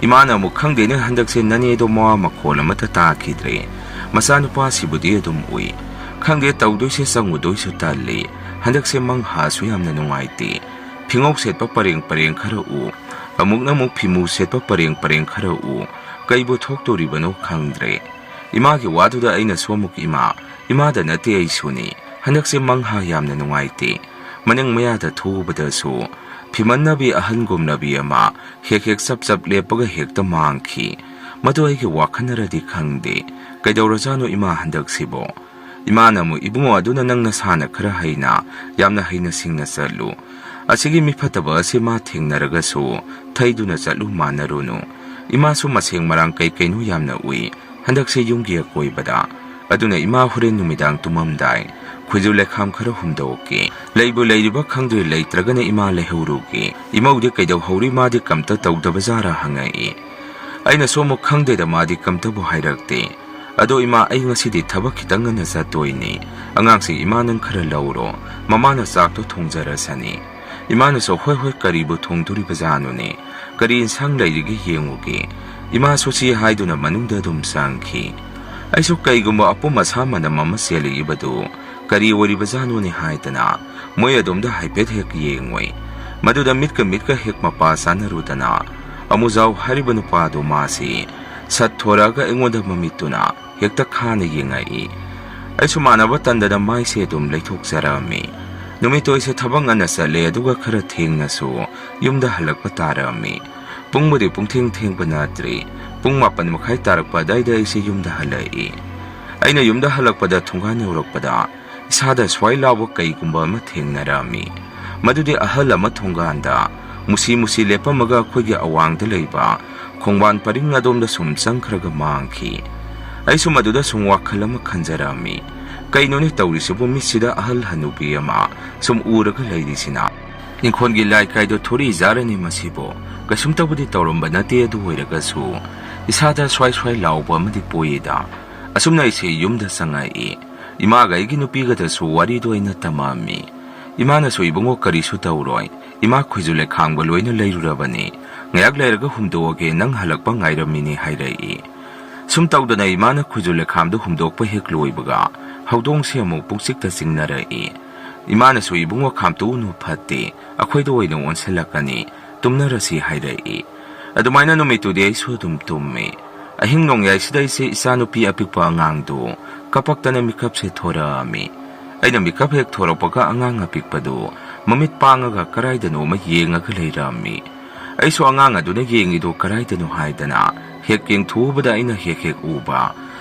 ꯏꯃꯥꯅ ꯑꯃꯨꯛ, "ꯈꯪꯗꯦꯅꯦ, ꯍꯟꯗꯛꯁꯦ ꯅꯅꯦꯗꯣ ꯃꯋꯥ ꯃꯈꯣꯜ ꯑꯃꯠꯇ ꯇꯥꯈꯤꯗ꯭ꯔꯦ꯫ ꯃꯆꯥꯅꯨꯄꯥꯁꯤꯕꯨꯗꯤ ꯑꯗꯨꯝ ꯎꯏ꯫ ꯈꯪꯗꯦ, ꯇꯧꯗꯣꯏꯁꯦ, ꯆꯪꯉꯨꯗꯣꯏꯁꯨ ꯇꯜꯂꯤ꯫ ꯍꯟꯗꯛꯁꯦ ꯃꯪꯍꯥꯁꯨ ꯌꯥꯝꯅ ꯅꯨꯡꯉꯥꯏꯇꯦ꯫ ꯐꯤꯉꯧ ꯁꯦꯠꯄ ꯄꯔꯦꯡ ꯄꯔꯦꯡ ꯈꯔ ꯎ, ꯑꯃꯨꯛꯅ ꯑꯃꯨꯛ ꯐꯤꯃꯨ ꯁꯦꯠꯄ ꯄꯔꯦꯡ ꯄꯔꯦꯡ ꯈꯔ ꯎ꯫ ꯀꯩꯕꯨ ꯊꯣꯛꯇꯣꯔꯤꯕꯅꯣ ꯈꯪꯗ꯭ꯔꯦ꯫" ꯏꯃꯥꯒꯤ ꯋꯥꯗꯨꯗ ꯑꯩꯅꯁꯨ ꯑꯃꯨꯛ, "ꯏꯃꯥ, ꯏꯃꯥꯗ ꯅꯠꯇꯦ, ꯑꯩꯁꯨꯅꯤ꯫ ꯍꯟꯗꯛꯁꯦ ꯃꯪꯍꯥ ꯌꯥꯝꯅ ꯅꯨꯡꯉꯥꯏꯇꯦ꯫ ꯃꯅꯤꯡ ꯃꯌꯥꯗ ꯊꯣꯛꯎꯕꯗꯁꯨ ꯐꯤꯃꯟꯅꯕꯤ ꯑꯍꯟ ꯒꯨꯝꯅꯕꯤ ꯑꯃ ꯍꯦꯛ ꯍꯦꯛ ꯆꯞ ꯆꯞ ꯂꯦꯞꯄꯒ ꯍꯦꯛꯇ ꯃꯥꯡꯈꯤ꯫ ꯃꯗꯨ ꯑꯩꯒꯤ ꯋꯥꯈꯜꯅꯔꯗꯤ ꯈꯪꯗꯦ꯫ ꯀꯩꯗꯧꯔꯖꯥꯠꯅꯣ ꯏꯃꯥ ꯍꯟꯗꯛꯁꯤꯕꯣ?" ꯏꯃꯥꯅ ꯑꯃꯨꯛ, "ꯏꯕꯨꯡꯉꯣ, ꯑꯗꯨꯅ ꯅꯪ ꯅꯁꯥꯅ ꯈꯔ ꯍꯩꯅ, ꯌꯥꯝꯅ ꯍꯩꯅ ꯁꯤꯡꯅ ꯆꯠꯂꯨ꯫ ꯑꯁꯤꯒꯤ ꯃꯤ ꯐꯠꯇꯕ ꯑꯁꯤ ꯃꯥ ꯊꯦꯡꯅꯔꯒꯁꯨ ꯊꯩꯗꯨꯅ ꯆꯠꯂꯨ ꯃꯥꯟꯅꯔꯨꯅꯨ꯫ ꯏꯃꯥꯁꯨ ꯃꯁꯦꯡ ꯃꯔꯥꯡ ꯀꯩ ꯀꯩꯅꯣ ꯌꯥꯝꯅ ꯎꯏ ꯍꯟꯗꯛꯁꯦ ꯌꯨꯝꯒꯤ ꯑꯀꯣꯏꯕꯗ꯫ ꯑꯗꯨꯅ ꯏꯃꯥ ꯍꯣꯔꯦꯟ ꯅꯨꯃꯤꯗꯥꯡ ꯇꯨꯝꯃꯝꯗꯥꯏ ꯈꯨꯟꯖꯨ ꯂꯩꯈꯥꯝ ꯈꯔ ꯍꯨꯝꯗꯣꯛꯀꯦ꯫ ꯂꯩꯕꯨ ꯂꯩꯔꯤꯕ ꯈꯪꯗ꯭ꯔꯦ, ꯂꯩꯇ꯭ꯔꯒꯅ ꯏꯃꯥ ꯂꯩꯍꯧꯔꯨꯒꯦ꯫ ꯏꯃꯧꯗꯤ ꯀꯩꯗꯧꯍꯧꯔꯤ, ꯃꯥꯗꯤ ꯀꯝꯇ ꯇꯧꯗꯕꯖꯥꯔꯥ?" ꯍꯪꯉꯛꯏ꯫ ꯑꯩꯅꯁꯨ ꯑꯃꯨꯛ, "ꯈꯪꯗꯦꯗ, ꯃꯥꯗꯤ ꯀꯝꯇꯕꯨ ꯍꯥꯏꯔꯛꯇꯦ꯫ ꯑꯗꯣ ꯏꯃꯥ, ꯑꯩ ꯉꯁꯤꯗꯤ ꯊꯕꯛ ꯈꯤꯇꯪ ꯉꯟꯅ ꯆꯠꯇꯣꯏꯅꯤ꯫ ꯑꯉꯥꯡꯁꯤꯡ ꯏꯃꯥ ꯅꯪ ꯈꯔ ꯂꯧꯔꯣ꯫ ꯃꯃꯥꯅ ꯆꯥꯛꯇꯣ ꯊꯣꯡꯖꯔꯁꯅꯤ꯫" ꯏꯃꯥꯅꯁꯨ, "ꯍꯣꯏ ꯍꯣꯏ, ꯀꯔꯤꯕꯨ ꯊꯣꯡꯗꯣꯔꯤꯕꯖꯥꯠꯅꯣꯅꯦ? ꯀꯔꯤ ꯏꯟꯁꯥꯡ ꯂꯩꯔꯤꯒꯦ ꯌꯦꯡꯉꯨꯒꯦ꯫" ꯏꯃꯥꯁꯨ ꯁꯤ ꯍꯥꯏꯗꯨꯅ ꯃꯅꯨꯡꯗ ꯑꯗꯨꯝ ꯆꯪꯈꯤ꯫ ꯑꯩꯁꯨ ꯀꯩꯒꯨꯝꯕ ꯑꯄꯨꯝ ꯑꯁꯥ ꯃꯅꯝ ꯑꯃ ꯆꯦꯜꯂꯛꯏꯕꯗꯨ ꯀꯔꯤ ꯑꯣꯏꯔꯤꯕꯖꯥꯠꯅꯣꯅꯦ ꯍꯥꯏꯗꯅ ꯃꯣꯏ ꯑꯗꯣꯝꯗ ꯍꯥꯏꯐꯦꯠ ꯍꯦꯛ ꯌꯦꯡꯉꯨꯏ꯫ ꯃꯗꯨꯗ ꯃꯤꯠꯀ ꯃꯤꯠꯀ ꯍꯦꯛ ꯃꯄꯥ ꯆꯥꯅꯔꯨꯗꯅ ꯑꯃꯨꯖꯥꯎ ꯍꯥꯏꯔꯤꯕ ꯅꯨꯄꯥꯗꯨ ꯃꯥꯁꯤ ꯁꯠ ꯊꯣꯔꯛꯑꯒ ꯑꯩꯉꯣꯟꯗ ꯃꯃꯤꯠꯇꯨꯅ ꯍꯦꯛꯇ ꯈꯥꯅ ꯌꯦꯡꯉꯛꯏ꯫ ꯑꯩꯁꯨ ꯃꯥꯟꯅꯕ ꯇꯟꯗꯅ ꯃꯥꯏꯁꯦ ꯑꯗꯨꯝ ꯂꯩꯊꯣꯛꯆꯔꯛꯑꯝꯃꯤ꯫ ꯅꯨꯃꯤꯠꯇꯣ ꯑꯩꯁꯦ ꯊꯕꯛ ꯉꯟꯅ ꯆꯠꯂꯦ, ꯑꯗꯨꯒ ꯈꯔ ꯊꯦꯡꯅꯁꯨ ꯌꯨꯝꯗ ꯍꯜꯂꯛꯄ ꯇꯥꯔꯛꯑꯝꯃꯤ꯫ ꯄꯨꯡꯕꯨꯗꯤ ꯄꯨꯡꯊꯦꯡ ꯊꯦꯡꯕ ꯅꯠꯇ꯭ꯔꯤ꯫ ꯄꯨꯡ ꯃꯥꯄꯟ ꯃꯈꯥꯏ ꯇꯥꯔꯛꯄ ꯑꯗꯥꯏꯗ ꯑꯩꯁꯦ ꯌꯨꯝꯗ ꯍꯜꯂꯛꯏ꯫ ꯑꯩꯅ ꯌꯨꯝꯗ ꯍꯜꯂꯛꯄꯗ ꯊꯣꯡꯒꯥꯟ ꯌꯧꯔꯛꯄꯗ ꯏꯁꯥꯗ ꯁ꯭ꯋꯥꯏ ꯂꯥꯎꯕ ꯀꯩꯒꯨꯝꯕ ꯑꯃ ꯊꯦꯡꯅꯔꯝꯃꯤ꯫ ꯃꯗꯨꯗꯤ ꯑꯍꯜ ꯑꯃ ꯊꯣꯡꯒꯥꯟꯗ ꯃꯨꯁꯤ ꯃꯨꯁꯤ ꯂꯦꯞꯄꯝꯃꯒ ꯑꯩꯈꯣꯏꯒꯤ ꯑꯋꯥꯡꯗ ꯂꯩꯕ ꯈꯣꯡꯕꯥꯟ ꯄꯔꯤꯡ ꯑꯗꯣꯝꯗ ꯁꯨꯝ ꯆꯪꯈ꯭ꯔꯒ ꯃꯥꯡꯈꯤ꯫ ꯑꯩꯁꯨ ꯃꯗꯨꯗ ꯁꯨꯝ ꯋꯥꯈꯜ ꯑꯃ ꯈꯟꯖꯔꯝꯃꯤ꯫ ꯀꯩꯅꯣꯅꯦ ꯇꯧꯔꯤꯁꯤꯕꯨ, ꯃꯤꯠꯁꯤꯗ ꯑꯍꯜ ꯍꯅꯨꯕꯤ ꯑꯃ ꯁꯨꯝ ꯎꯔꯒ ꯂꯩꯔꯤꯁꯤꯅ? ꯏꯪꯈꯣꯜꯒꯤ ꯂꯥꯏ ꯀꯥꯏꯗꯣ ꯊꯣꯔꯛꯏꯖꯥꯔꯅꯤ ꯃꯁꯤꯕꯨ꯫ ꯀꯩꯁꯨꯝꯇꯕꯨꯗꯤ ꯇꯧꯔꯝꯕ ꯅꯠꯇꯦ, ꯑꯗꯨ ꯑꯣꯏꯔꯒꯁꯨ ꯏꯁꯥꯗ ꯁ꯭ꯋꯥꯏ ꯁ꯭ꯋꯥꯏ ꯂꯥꯎꯕ ꯑꯃꯗꯤ ꯄꯣꯛꯏꯗ꯫ ꯑꯁꯨꯝꯅ ꯑꯩꯁꯦ ꯌꯨꯝꯗ ꯆꯪꯉꯛꯏ꯫ ꯏꯃꯥꯒ ꯑꯩꯒꯤ ꯅꯨꯄꯤꯒꯗꯁꯨ ꯋꯥꯔꯤꯗꯣ ꯑꯩꯅ ꯇꯝꯃꯛꯑꯝꯃꯤ꯫ ꯏꯃꯥꯅꯁꯨ, "ꯏꯕꯨꯡꯉꯣ, ꯀꯔꯤꯁꯨ ꯇꯧꯔꯣꯏ, ꯏꯃꯥ ꯈꯣꯏꯖꯨ ꯂꯩꯈꯥꯝꯒ ꯂꯣꯏꯅ ꯂꯩꯔꯨꯔꯕꯅꯤ, ꯉꯥꯏꯍꯥꯛ ꯂꯩꯔꯒ ꯍꯨꯝꯗꯣꯛꯑꯒꯦ, ꯅꯪ ꯍꯜꯂꯛꯄ ꯉꯥꯏꯔꯝꯃꯤꯅꯦ" ꯍꯥꯏꯔꯛꯏ꯫ ꯁꯨꯝ ꯇꯧꯗꯅ ꯏꯃꯥꯅ ꯈꯣꯏꯖꯨ ꯂꯩꯈꯥꯝꯗꯨ ꯍꯨꯝꯗꯣꯛꯄ ꯍꯦꯛ ꯂꯣꯏꯕꯒ ꯍꯧꯗꯣꯡꯁꯦ ꯑꯃꯨꯛ ꯄꯨꯡꯆꯤꯛꯇ ꯆꯤꯡꯅꯔꯛꯏ꯫ ꯏꯃꯥꯅꯁꯨ, "ꯏꯕꯨꯡꯉꯣ, ꯈꯥꯝꯇꯣꯛꯎꯅꯨ, ꯐꯠꯇꯦ, ꯑꯩꯈꯣꯏꯗ ꯑꯣꯏꯅ ꯑꯣꯟꯁꯤꯜꯂꯛꯀꯅꯤ, ꯇꯨꯝꯅꯔꯁꯤ" ꯍꯥꯏꯔꯛꯏ꯫ ꯑꯗꯨꯃꯥꯏꯅ ꯅꯨꯃꯤꯠꯇꯨꯗꯤ ꯑꯩꯁꯨ ꯑꯗꯨꯝ ꯇꯨꯝꯃꯤ꯫ ꯑꯍꯤꯡ ꯅꯣꯡꯌꯥꯏꯁꯤꯗ ꯑꯩꯁꯦ ꯏꯆꯥꯅꯨꯄꯤ ꯑꯄꯤꯛꯄ ꯑꯉꯥꯡꯗꯨ ꯀꯞꯄꯛꯇꯅ ꯃꯤꯀꯞꯁꯦ ꯊꯣꯔꯛꯑꯝꯃꯤ꯫ ꯑꯩꯅ ꯃꯤꯀꯞ ꯍꯦꯛ ꯊꯣꯔꯛꯄꯒ ꯑꯉꯥꯡ ꯑꯄꯤꯛꯄꯗꯨ ꯃꯃꯤꯠ ꯄꯥꯡꯉꯒ ꯀꯔꯥꯏꯗꯅꯣꯃ ꯌꯦꯡꯉꯒ ꯂꯩꯔꯝꯃꯤ꯫ ꯑꯩꯁꯨ ꯑꯉꯥꯡ ꯑꯗꯨꯅ ꯌꯦꯡꯉꯤꯗꯨ ꯀꯔꯥꯏꯗꯅꯣ ꯍꯥꯏꯗꯅ ꯍꯦꯛ ꯌꯦꯡꯊꯣꯛꯎꯕꯗ ꯑꯩꯅ ꯍꯦꯛ ꯍꯦꯛ ꯎꯕ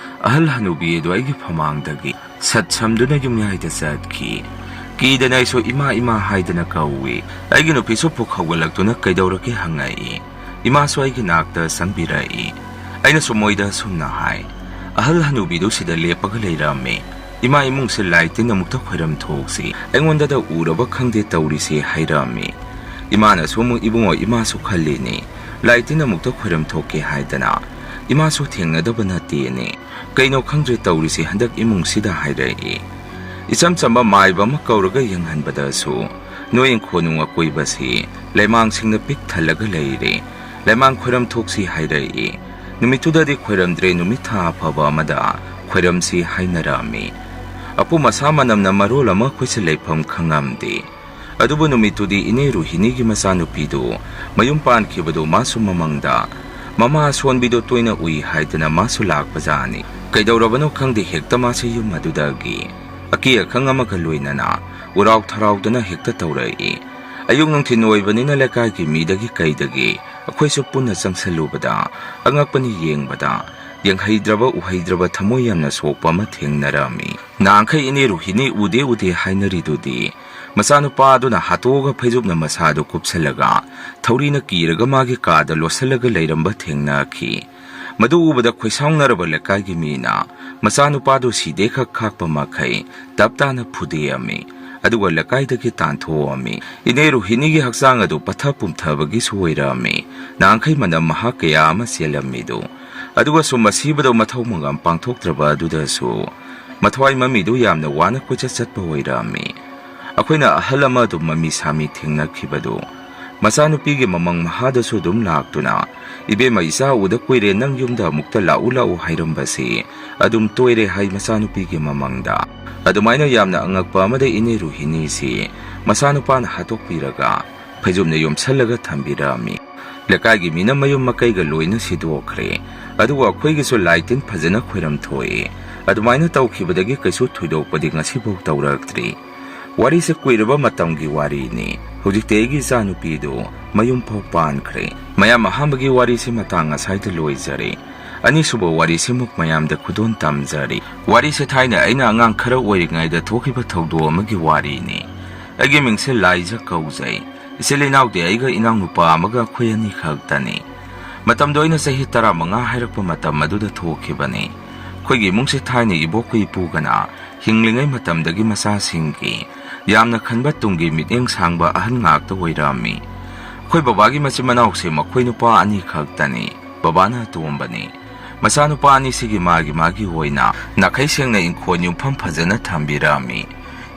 ꯑꯍꯜ ꯍꯅꯨꯕꯤ ꯑꯗꯨ ꯑꯩꯒꯤ ꯐꯃꯥꯡꯗꯒꯤ ꯁꯠ ꯁꯝꯗꯨꯅ ꯌꯨꯝꯌꯥꯏꯗ ꯆꯠꯈꯤ꯫ ꯀꯤꯗꯅ ꯑꯩꯁꯨ "ꯏꯃꯥ, ꯏꯃꯥ" ꯍꯥꯏꯗꯅ ꯀꯧꯏ꯫ ꯑꯩꯒꯤ ꯅꯨꯄꯤꯁꯨ ꯄꯨꯛ ꯍꯧꯒꯠꯂꯛꯇꯨꯅ "ꯀꯩꯗꯧꯔꯒꯦ?" ꯍꯪꯉꯛꯏ꯫ ꯏꯃꯥꯁꯨ ꯑꯩꯒꯤ ꯅꯥꯛꯇ ꯆꯪꯕꯤꯔꯛꯏ꯫ ꯑꯩꯅꯁꯨ ꯃꯣꯏꯗ ꯑꯁꯨꯝꯅ ꯍꯥꯏ, "ꯑꯍꯜ ꯍꯅꯨꯕꯤꯗꯨ ꯁꯤꯗ ꯂꯦꯞꯄꯒ ꯂꯩꯔꯝꯃꯦ꯫ ꯏꯃꯥ ꯏꯃꯨꯡꯁꯦ ꯂꯥꯏ ꯇꯤꯟ ꯑꯃꯨꯛꯇ ꯈꯣꯏꯔꯝ ꯊꯣꯛꯁꯤ꯫ ꯑꯩꯉꯣꯟꯗꯗ ꯎꯔꯕ ꯈꯪꯗꯦ ꯇꯧꯔꯤꯁꯦ" ꯍꯥꯏꯔꯝꯃꯤ꯫ ꯏꯃꯥꯅꯁꯨ ꯑꯃꯨꯛ, "ꯏꯕꯨꯡꯉꯣ, ꯏꯃꯥꯁꯨ ꯈꯜꯂꯤꯅꯦ, ꯂꯥꯏ ꯇꯤꯟ ꯑꯃꯨꯛꯇ ꯈꯣꯏꯔꯝ ꯊꯣꯛꯀꯦ ꯍꯥꯏꯗꯅ꯫ ꯏꯃꯥꯁꯨ ꯊꯦꯡꯅꯗꯕ ꯅꯠꯇꯦꯅꯦ꯫ ꯀꯩꯅꯣ ꯈꯪꯗ꯭ꯔꯦ ꯇꯧꯔꯤꯁꯦ ꯍꯟꯗꯛ ꯏꯃꯨꯡꯁꯤꯗ" ꯍꯥꯏꯔꯛꯏ꯫ ꯏꯆꯝ ꯆꯝꯕ ꯃꯥꯏꯕ ꯑꯃ ꯀꯧꯔꯒ ꯌꯦꯡꯍꯟꯕꯗꯁꯨ, "ꯅꯣꯏ ꯏꯪꯈꯣꯜ ꯅꯨꯡ ꯑꯀꯣꯏꯕꯁꯤ ꯂꯩꯃꯥꯡꯁꯤꯡꯅ ꯄꯤꯛ ꯊꯜꯂꯒ ꯂꯩꯔꯦ, ꯂꯩꯃꯥꯡ ꯈꯣꯏꯔꯝ ꯊꯣꯛꯁꯤ" ꯍꯥꯏꯔꯛꯏ꯫ ꯅꯨꯃꯤꯠꯇꯨꯗꯗꯤ ꯈꯣꯏꯔꯝꯗ꯭ꯔꯦ, ꯅꯨꯃꯤꯠ ꯊꯥ ꯑꯐꯕ ꯑꯃꯗ ꯈꯣꯏꯔꯝꯁꯤ ꯍꯥꯏꯅꯔꯝꯃꯤ꯫ ꯑꯄꯨꯝ ꯑꯁꯥ ꯃꯅꯝꯅ ꯃꯔꯣꯜ ꯑꯃ ꯑꯩꯈꯣꯏꯁꯦ ꯂꯩꯐꯝ ꯈꯪꯉꯝꯗꯦ꯫ ꯑꯗꯨꯕꯨ ꯅꯨꯃꯤꯠꯇꯨꯗꯤ ꯏꯅꯦ ꯔꯣꯍꯤꯅꯤꯒꯤ ꯃꯆꯥꯅꯨꯄꯤꯗꯨ ꯃꯌꯨꯝ ꯄꯥꯟꯈꯤꯕꯗꯨ ꯃꯥꯁꯨ ꯃꯃꯪꯗ ꯃꯃꯥ ꯑꯁꯣꯟꯕꯤꯗꯨ ꯇꯣꯏꯅ ꯎꯏ ꯍꯥꯏꯗꯅ ꯃꯥꯁꯨ ꯂꯥꯛꯄꯖꯥꯠꯅꯤ꯫ ꯀꯩꯗꯧꯔꯕꯅꯣ ꯈꯪꯗꯦ, ꯍꯦꯛꯇ ꯃꯥꯁꯦ ꯌꯨꯝ ꯑꯗꯨꯗꯒꯤ ꯑꯀꯤ ꯑꯈꯪ ꯑꯃꯒ ꯂꯣꯏꯅꯅ ꯎꯔꯥꯎ ꯊꯔꯥꯎꯗꯅ ꯍꯦꯛꯇ ꯇꯧꯔꯛꯏ꯫ ꯑꯌꯨꯛ ꯅꯨꯡꯊꯤꯜ ꯑꯣꯏꯕꯅꯤꯅ ꯂꯩꯀꯥꯏꯒꯤ ꯃꯤꯗꯒꯤ ꯀꯩꯗꯒꯤ ꯑꯩꯈꯣꯏꯁꯨ ꯄꯨꯟꯅ ꯆꯪꯁꯜꯂꯨꯕꯗ, ꯑꯉꯛꯄꯅꯤ ꯌꯦꯡꯕꯗ, ꯌꯦꯡꯍꯩꯗ꯭ꯔꯕ ꯎꯍꯩꯗ꯭ꯔꯕ ꯊꯃꯣꯏ ꯌꯥꯝꯅ ꯁꯣꯛꯄ ꯑꯃ ꯊꯦꯡꯅꯔꯝꯃꯤ꯫ ꯅꯍꯥꯟꯈꯩ ꯏꯅꯦ ꯔꯨꯍꯤꯅꯤ ꯎꯗꯦ ꯎꯗꯦ ꯍꯥꯏꯅꯔꯤꯗꯨꯗꯤ, ꯃꯆꯥꯅꯨꯄꯥ ꯑꯗꯨꯅ ꯍꯥꯠꯇꯣꯛꯑꯒ ꯐꯩꯖꯨꯞꯅ ꯃꯁꯥꯗꯨ ꯀꯨꯞꯁꯜꯂꯒ ꯊꯧꯔꯤꯅ ꯀꯤꯔꯒ ꯃꯥꯒꯤ ꯀꯥꯗ ꯂꯣꯠꯁꯤꯜꯂꯒ ꯂꯩꯔꯝꯕ ꯊꯦꯡꯅꯈꯤ꯫ ꯃꯗꯨ ꯎꯕꯗ ꯈꯣꯏꯁꯥꯎꯅꯔꯕ ꯂꯩꯀꯥꯏꯒꯤ ꯃꯤꯅ ꯃꯆꯥꯅꯨꯄꯥꯗꯨ ꯁꯤꯗꯦ ꯈꯛ ꯈꯥꯛꯄ ꯃꯈꯩ ꯇꯞ ꯇꯥꯅ ꯐꯨꯗꯦꯛꯑꯝꯃꯤ꯫ ꯑꯗꯨꯒ ꯂꯩꯀꯥꯏꯗꯒꯤ ꯇꯥꯟꯊꯣꯛꯑꯝꯃꯤ꯫ ꯏꯅꯦ ꯔꯨꯍꯤꯅꯤꯒꯤ ꯍꯛꯆꯥꯡ ꯑꯗꯨ ꯄꯠꯊ ꯄꯨꯝꯊꯕꯒꯤꯁꯨ ꯑꯣꯏꯔꯝꯃꯤ꯫ ꯅꯍꯥꯟꯈꯩ ꯃꯅꯝ ꯃꯍꯥ ꯀꯌꯥ ꯑꯃ ꯆꯦꯜꯂꯝꯃꯤꯗꯨ꯫ ꯑꯗꯨꯒ ꯁꯨꯝ ꯑꯁꯤꯕꯗꯣ ꯃꯊꯧ ꯃꯉꯝ ꯄꯥꯡꯊꯣꯛꯇ꯭ꯔꯕ ꯑꯗꯨꯗꯁꯨ ꯃꯊ꯭ꯋꯥꯏ ꯃꯃꯤꯗꯨ ꯌꯥꯝꯅ ꯋꯥꯅ ꯀꯣꯏꯆꯠ ꯆꯠꯄ ꯑꯣꯏꯔꯝꯃꯤ꯫ ꯑꯩꯈꯣꯏꯅ ꯑꯍꯜ ꯑꯃ ꯑꯗꯨꯝ ꯃꯃꯤ ꯁꯥꯃꯤ ꯊꯦꯡꯅꯈꯤꯕꯗꯨ ꯃꯆꯥꯅꯨꯄꯤꯒꯤ ꯃꯃꯪ ꯃꯍꯥꯗꯁꯨ ꯑꯗꯨꯝ ꯂꯥꯛꯇꯨꯅ, "ꯏꯕꯦꯝꯃ, ꯏꯆꯥ ꯎꯗ ꯀꯨꯏꯔꯦ, ꯅꯪ ꯌꯨꯝꯗ ꯑꯃꯨꯛꯇ ꯂꯥꯛꯎ ꯂꯥꯛꯎ" ꯍꯥꯏꯔꯝꯕꯁꯤ ꯑꯗꯨꯝ ꯇꯣꯏꯔꯦ ꯍꯥꯏ ꯃꯆꯥꯅꯨꯄꯤꯒꯤ ꯃꯃꯪꯗ꯫ ꯑꯗꯨꯃꯥꯏꯅ ꯌꯥꯝꯅ ꯑꯉꯛꯄ ꯑꯃꯗ ꯏꯅꯦ ꯔꯨꯍꯤꯅꯤꯁꯤ ꯃꯆꯥꯅꯨꯄꯥꯅ ꯍꯥꯠꯇꯣꯛꯄꯤꯔꯒ ꯐꯩꯖꯨꯞꯅ ꯌꯣꯝꯁꯜꯂꯒ ꯊꯝꯕꯤꯔꯝꯃꯤ꯫ ꯂꯩꯀꯥꯏꯒꯤ ꯃꯤꯅ ꯃꯌꯨꯝ ꯃꯀꯩꯒ ꯂꯣꯏꯅ ꯁꯤꯗꯣꯛꯈ꯭ꯔꯦ꯫ ꯑꯗꯨꯒ ꯑꯩꯈꯣꯏꯒꯤꯁꯨ ꯂꯥꯏ ꯇꯤꯟ ꯐꯖꯅ ꯈꯣꯏꯔꯝ ꯊꯣꯛꯑꯦ꯫ ꯑꯗꯨꯃꯥꯏꯅ ꯇꯧꯈꯤꯕꯗꯒꯤ ꯀꯩꯁꯨ ꯊꯣꯏꯗꯣꯛꯄꯗꯤ ꯉꯁꯤꯐꯥꯎ ꯇꯧꯔꯛꯇ꯭ꯔꯤ꯫ ꯋꯥꯔꯤꯁꯦ ꯀꯨꯏꯔꯕ ꯃꯇꯝꯒꯤ ꯋꯥꯔꯤꯅꯤ꯫ ꯍꯧꯖꯤꯛꯇꯤ ꯑꯩꯒꯤ ꯏꯆꯥꯅꯨꯄꯤꯗꯨ ꯃꯌꯨꯝ ꯐꯥꯎ ꯄꯥꯟꯈ꯭ꯔꯦ꯫ ꯃꯌꯥꯝ, ꯑꯍꯥꯟꯕꯒꯤ ꯋꯥꯔꯤꯁꯤ ꯃꯇꯥꯡ ꯑꯁꯥꯏꯗ ꯂꯣꯏꯖꯔꯦ꯫ ꯑꯅꯤꯁꯨꯕ ꯋꯥꯔꯤꯁꯤꯃꯨꯛ ꯃꯌꯥꯝꯗ ꯈꯨꯗꯣꯜ ꯇꯝꯖꯔꯤ꯫ ꯋꯥꯔꯤꯁꯦ ꯊꯥꯏꯅ ꯑꯩꯅ ꯑꯉꯥꯡ ꯈꯔ ꯑꯣꯏꯔꯤꯉꯩꯗ ꯊꯣꯛꯈꯤꯕ ꯊꯧꯗꯣꯛ ꯑꯃꯒꯤ ꯋꯥꯔꯤꯅꯤ꯫ ꯑꯩꯒꯤ ꯃꯤꯡꯁꯦ ꯂꯥꯏꯖ ꯀꯧꯖꯩ꯫ ꯏꯆꯤꯜ ꯏꯅꯥꯎꯗꯤ ꯑꯩꯒ ꯏꯅꯥꯎꯅꯨꯄꯥ ꯑꯃꯒ ꯑꯩꯈꯣꯏ ꯑꯅꯤ ꯈꯛꯇꯅꯤ꯫ ꯃꯇꯝꯗꯣ ꯑꯩꯅ ꯆꯍꯤ ꯇꯔꯥꯃꯉꯥ ꯍꯥꯏꯔꯛꯄ ꯃꯇꯝ ꯑꯗꯨꯗ ꯊꯣꯛꯈꯤꯕꯅꯤ꯫ ꯑꯩꯈꯣꯏꯒꯤ ꯏꯃꯨꯡꯁꯦ ꯊꯥꯏꯅ ꯏꯕꯣꯛꯀ ꯏꯄꯨꯒꯅ ꯍꯤꯡꯂꯤꯉꯩ ꯃꯇꯝꯗꯒꯤ ꯃꯆꯥꯁꯤꯡꯒꯤ ꯌꯥꯝꯅ ꯈꯟꯕ ꯇꯨꯡꯒꯤ ꯃꯤꯠꯌꯦꯡ ꯁꯥꯡꯕ ꯑꯍꯟ ꯉꯥꯛꯇ ꯑꯣꯏꯔꯝꯃꯤ꯫ ꯑꯩꯈꯣꯏ ꯕꯕꯥꯒꯤ ꯃꯆꯤꯟ ꯃꯅꯥꯎꯁꯦ ꯃꯈꯣꯏ ꯅꯨꯄꯥ ꯑꯅꯤ ꯈꯛꯇꯅꯤ꯫ ꯕꯕꯥꯅ ꯑꯇꯣꯝꯕꯅꯤ꯫ ꯃꯆꯥꯅꯨꯄꯥ ꯑꯅꯤꯁꯤꯒꯤ ꯃꯥꯒꯤ ꯃꯥꯒꯤ ꯑꯣꯏꯅ ꯅꯥꯈꯩ ꯁꯦꯡꯅ ꯏꯪꯈꯣꯜ ꯌꯨꯝꯐꯝ ꯐꯖꯅ ꯊꯝꯕꯤꯔꯝꯃꯤ꯫